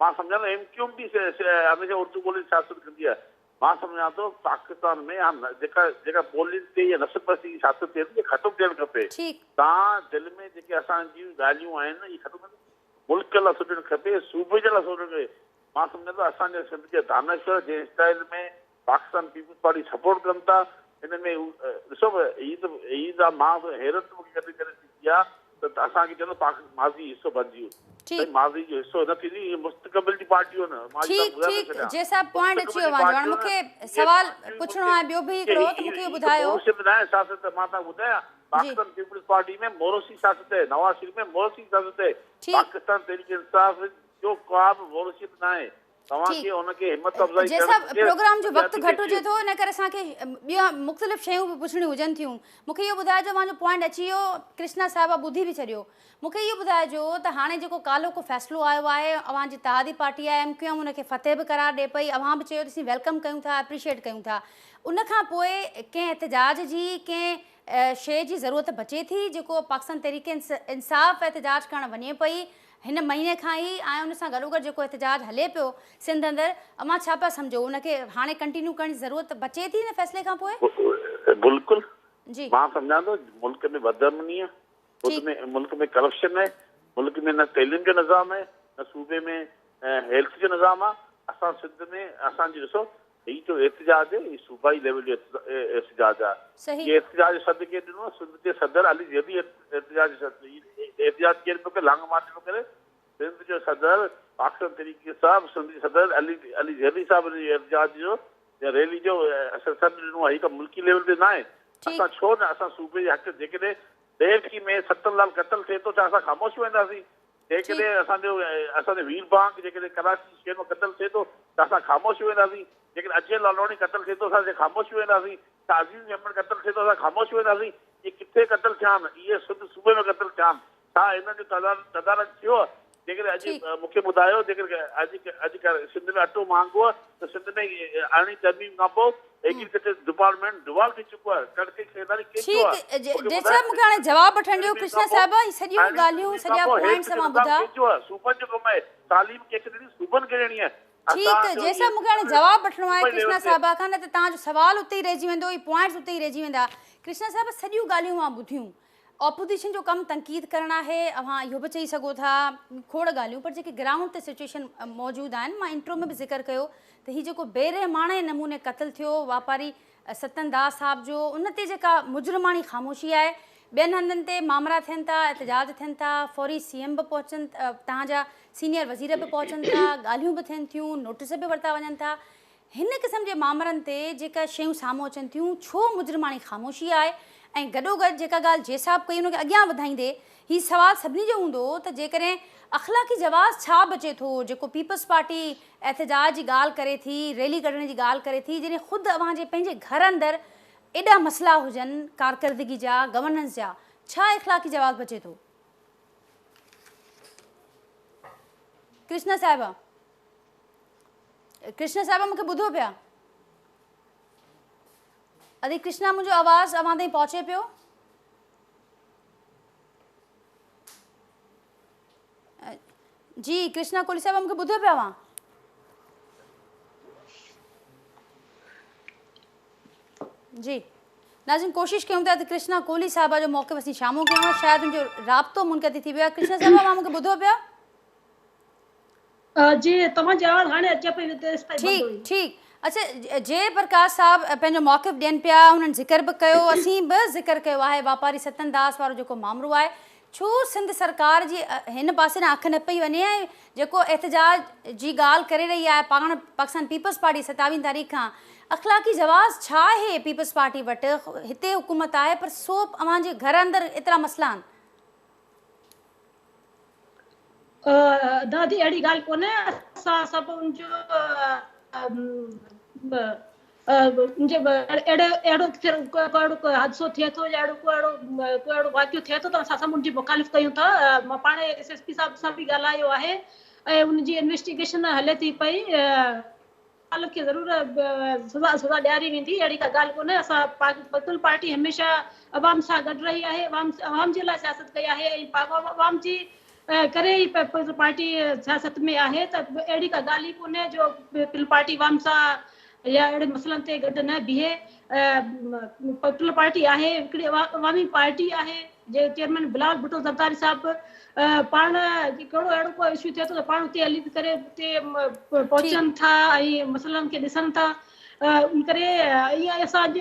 مان سمجهان ٿو ايم ڪيو ايم به هميشه اردو ٻولي تي سياست ڪندي آهي مان سمجهان ٿو پاڪستان ۾ جيڪا جيڪا ٻولين تي يا نسل پرستي جي سياست ٿئي ٿي اها ختم ٿيڻ کپي ٺيڪ. توهان دل ۾ جيڪي اسان جون ڳالهيون آهن اهي ختم ملڪ لاء سوچڻ کپي صوبي جي لاء سوچڻ کپي مان سمجهان ٿو اسان جا سنڌ جا دانشور جنهن style ۾ Pakistan Peoples Party support ڪن ٿا ان ۾ ڏسو هي ته هي ته مان حيرت مون کي ڪڏهن ڪڏهن ٿيندي آهي ته اسان کي چوندو پاڪ ماضي حصو بنجي ويو سائين ماضي جو حصو نه ٿيندي هي مستقبل جي پارٽيون آهن مان ٺيڪ ٺيڪ جي صاحب پوائنٽ اچي ويو اوهان جو هاڻي مون کي سوال پڇڻو آهي ٻيو به هڪڙو ته مون کي اهو ٻڌايو. موروثيت ناهي سياست مان توهان کي ٻڌايان پاڪستان پيپلز پارٽي ۾ موروثي سياست آهي نواز شريف ۾ موروثي سياست آهي پاڪستان تحريڪ انصاف جو ڪا به موروثيت ناهي توهان کي ان کي همت افزائي جي ڪرڻ صاحب گهرجي پروگرام جو ته وقت ادي گهٽ هجي کي ٿو ان ڪري اسان کي ٻيون مختلف شيون به پڇڻيون هجن ٿيون مون کي اهو ٻڌائجو اوهان جو پوائنٽ اچي ويو ڪرشنا صاحبه ٻڌي به ڇڏيو مون کي اهو ٻڌائجو ته هاڻي جيڪو ڪالهوڪو فيصلو آيو آهي اوهان جي اتحادي پارٽي آهي ايم ڪيو ايم ان کي فتح به قرار ڏئي پئي اوهان به چيو ته اسين welcome ڪيون ٿا اپريشيٽ ڪيون ٿا ان کان پوء ڪنهن احتجاج جي ڪنهن شيء جي ضرورت بچي ٿي جيڪو پاڪستان تحريڪ انصاف احتجاج ڪرڻ وڃي پئي هن مهيني کان ئي ۽ ان سان گڏوگڏ جيڪو احتجاج هلي پيو سنڌ اندر اوهان ڇا پيا سمجهو ان کي هاڻي ڪنٽينيو ڪرڻ جي ضرورت بچي ٿي ان فيصلي کان پوء؟ بلڪل جي. مان سمجهان ٿو ملڪ ۾ بدامني آهي ملڪ ۾ ملڪ ۾ ڪرپشن آهي ملڪ ۾ نه تعليم جو نظام آهي نه صوبي ۾ هيلٿ جو نظام آهي اسان سنڌ ۾ اسان جي ڏسو هي جو احتجاج آهي هي صوبائي ليول جو احتجاج آهي. هي احتجاج جو سڏ ڪير ڏنو آهي؟ سنڌ جي صدر علي زيدي احتجاج جو سڏ هي احتجاج ڪير پيو ڪري؟ لانگ مارچ پيو ڪري. سنڌ جو صدر پاڪستان تحريڪ انصاف سنڌ جي صدر علي علي زيدي صاحب ان احتجاج جو يا ريلي جو سڏ ڏنو آهي. هي ڪا ملڪي ليول تي ناهي. اسان ڇو نه اسان صوبي جي حق جيڪڏهن ڏهرڪي ۾ ستن لال قتل ٿئي ٿو ڇا اسان خاموش وينداسين؟ جيڪڏهن اسان جو اسان جو وير بانڪ جيڪڏهن ڪراچي شهر ۾ قتل ٿئي ٿو ته اسان خاموش وينداسين؟ جيڪڏهن اجي لالواڻي قتل ٿئي ٿو اسان خاموش وينداسين؟ ڇا عزيز ميمڻ قتل ٿئي ٿو اسان خاموش وينداسين؟ اهي ڪٿي قتل ٿيا آهن؟ اهي سنڌ صوبي ۾ قتل ٿيا آهن. ڇا انهن جو تدارڪ ٿيو آهي؟ جيڪڏهن اڄ مون کي ٻڌايو جيڪڏهن اڄ اڄ سنڌ ۾ اٽو مهانگو آهي ته سنڌ ۾ ارڙهين ترميم کان پوء ايگريڪلچر ڊپارٽمينٽ ڊوال ٿي چڪو آهي ڪڻڪ جي خريداري ڪنهن ڪيو آهي ٺيڪ جي صاحب مون کي هاڻي جواب وٺڻ ڏيو ڪرشنا صاحب هي سڄيون ڳالهيون سڄا پوائنٽس اوهان ٻڌا. صوبن جو ڪم آهي تعليم ڪنهن کي ڏيڻي صوبن کي ڏيڻي آهي ٺيڪ جي صاحب مون کي هاڻي جواب وٺڻو آهي ڪرشنا صاحب کان نه ته توهان جو سوال اتي ئي رهجي ويندو هي پوائنٽس اتي ئي رهجي ويندا ڪرشنا صاحب سڄيون ڳالهيون اوهان ٻڌيون اپوزيشن جو ڪم تنقيد ڪرڻ آهي، اوهان اهو به چئي سگهو ٿا کوڙ ڳالهيون پر جيڪي گرائونڊ تي سچوئيشن موجود آهن مان انٽرو ۾ به ذڪر ڪيو ته هي جيڪو بي رحماڻي نموني قتل ٿيو واپاري ستن داس صاحب جو ان تي جيڪا مجرماڻي خاموشي آهي ٻين هنڌن تي مامرا ٿين ٿا احتجاج ٿين ٿا فوري سي ايم به پهچن توهان جا سينيئر وزير به پهچن ٿا ڳالهيون به ٿين ٿيون نوٽيس به ورتا وڃن ٿا هن قسم جي مامرن تي جيڪا شيون سامهون اچن ٿيون ڇو مجرماڻي خاموشي آهي ۽ گڏوگڏ جيڪا ڳالهه جي صاحب ڪئي ان کي اڳيان وڌائيندي هي سوال سڀني جو هوندو ته جيڪڏهن اخلاقي جواز ڇا بچي ٿو جيڪو پيپلز پارٽي احتجاج جي ڳالهه ڪري ٿي، ريلي ڪڍڻ جي ڳالهه ڪري ٿي جڏهن خود اوهان جي پنهنجي گهر اندر ايڏا مسئلا هجن ڪارڪردگي جا، گورننس جا، ڇا اخلاقي جواز بچي ٿو؟ ڪرشنا صاحبه ڪرشنا صاحبه مون کي ٻڌو پيا؟ ادي ڪرشنا منهنجو آواز اوهان تائين پهچي پيو؟ جي ڪرشنا ڪولهي صاحب مونکي ٻڌو پيا اوهان؟ جي ناظرين ڪوشش ڪيون ٿا ته ڪرشنا ڪولهي صاحب جو موقف اسين شامل ڪيون شايد ان جو رابطو منقطع ٿي ويو آهي ڪرشنا صاحب اوهان مونکي ٻڌو پيا؟ جي توهان جي آواز هاڻي اچي پئي تيستائين بند ٺيڪ هئي. ٺيڪ اڇا جي پرڪاش صاحب پنهنجو موقف ڏين پيا انهن ذڪر به ڪيو اسين به ذڪر ڪيو آهي واپاري ستن داس وارو جيڪو مامرو آهي ڇو سنڌ سرڪار جي هن پاسي ڏانهن اک نه پئي وڃي ۽ جيڪو احتجاج جي ڳالهه ڪري رهي آهي پاڻ پاڪستان پيپلز پارٽي ستاويهن تاريخ کان اخلاقي جواز ڇا آهي پيپلز پارٽي وٽ هتي حڪومت آهي پر سو اوهان جي گهر اندر ايترا مسئلا آهن. دادي اهڙي ڳالهه ڪونهي اسان سڀ ان جو ان جي اهڙو اهڙو ڪو اهڙو ڪو حادثو ٿئي ٿو يا اهڙو ڪو اهڙو ڪو اهڙو واقعو ٿئي ٿو ته اسان سڀ ان جي مخالف ڪيون ٿا مان پاڻ ايس ايس پي صاحب سان به ڳالهايو آهي ۽ ان جي انويسٽيگيشن هلي ٿي پئي مالڪ کي ضرور سزا سزا ڏياري ويندي اهڙي ڪا ڳالهه ڪونهي اسان پيپلز پارٽي هميشه عوام سان گڏ رهي آهي عوام عوام جي لاء سياست ڪئي آهي ۽ عوام جي ڪري ئي پيپلز پارٽي سياست ۾ آهي ته اهڙي ڪا ڳالهه ئي ڪونهي جو پيپلز پارٽي عوام سان يا اهڙي مسئلن تي گڏ نه بيهي پيپلز پارٽي آهي هڪڙي عوامي پارٽي آهي جي چيئرمين بلاول ڀٽو زرداري صاحب پاڻ ڪهڙو اهڙو ڪو اشو ٿئي ٿو ته پاڻ اتي هلي ڪري اتي پهچن ٿا ۽ مسئلن کي ڏسن ٿا ان ڪري ائين اسان اڄ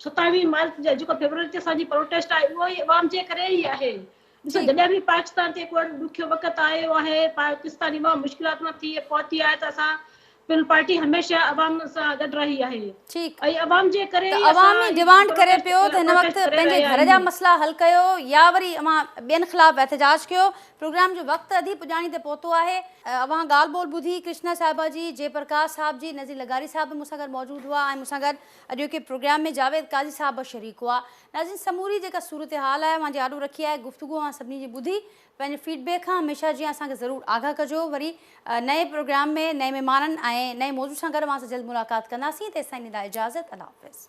ستاويهه مارچ جيڪو فيبروري تي اسان جي پروٽيسٽ آهي اهو ئي عوام جي ڪري ئي آهي ڏسو جڏهن به پاڪستان تي ڪو اهڙو ڏکيو وقت آيو آهي پاڪستاني عوام مشڪلات مان ٿي پهتي آهي ته اسان پيپلز پارٽي هميشه عوام سان گڏ رهي آهي ٺيڪ ۽ عوام جي ڪري ته ئي عوام ئي اسان ڊيمانڊ ڪري پروٽيسٽ پيو ته هن وقت پروٽيسٽ ڪري پنهنجي رهيا گهر جا آهيون. مسئلا حل ڪيو يا وري اوهان ٻين خلاف احتجاج ڪيو پروگرام جو وقت اڌي پڄاڻي تي پهتو آهي. اوهان ڳالهه ٻولهه ٻڌي ڪرشنا صاحبه جي، جي پرڪاش صاحب جي، نذير لغاري صاحب به مون سان گڏ موجود هئا ۽ مون سان گڏ اڄوڪي پروگرام ۾ جاويد قاضي صاحب به شريڪ هئا. ناظرين سموري جيڪا صورتحال آهي اوهان جي آڏو رکي آهي گفتگو اوهان سڀني جي ٻڌي پنهنجي فيڊ بيڪ کان هميشه جيان اسان کي ضرور آگاهه ڪجو وري نئين پروگرام ۾ نئين مهمانن ۽ نئين موضوع سان گڏ اوهان سان جلد ملاقات ڪنداسين تيستائين ڏيندا اجازت الله حافظ.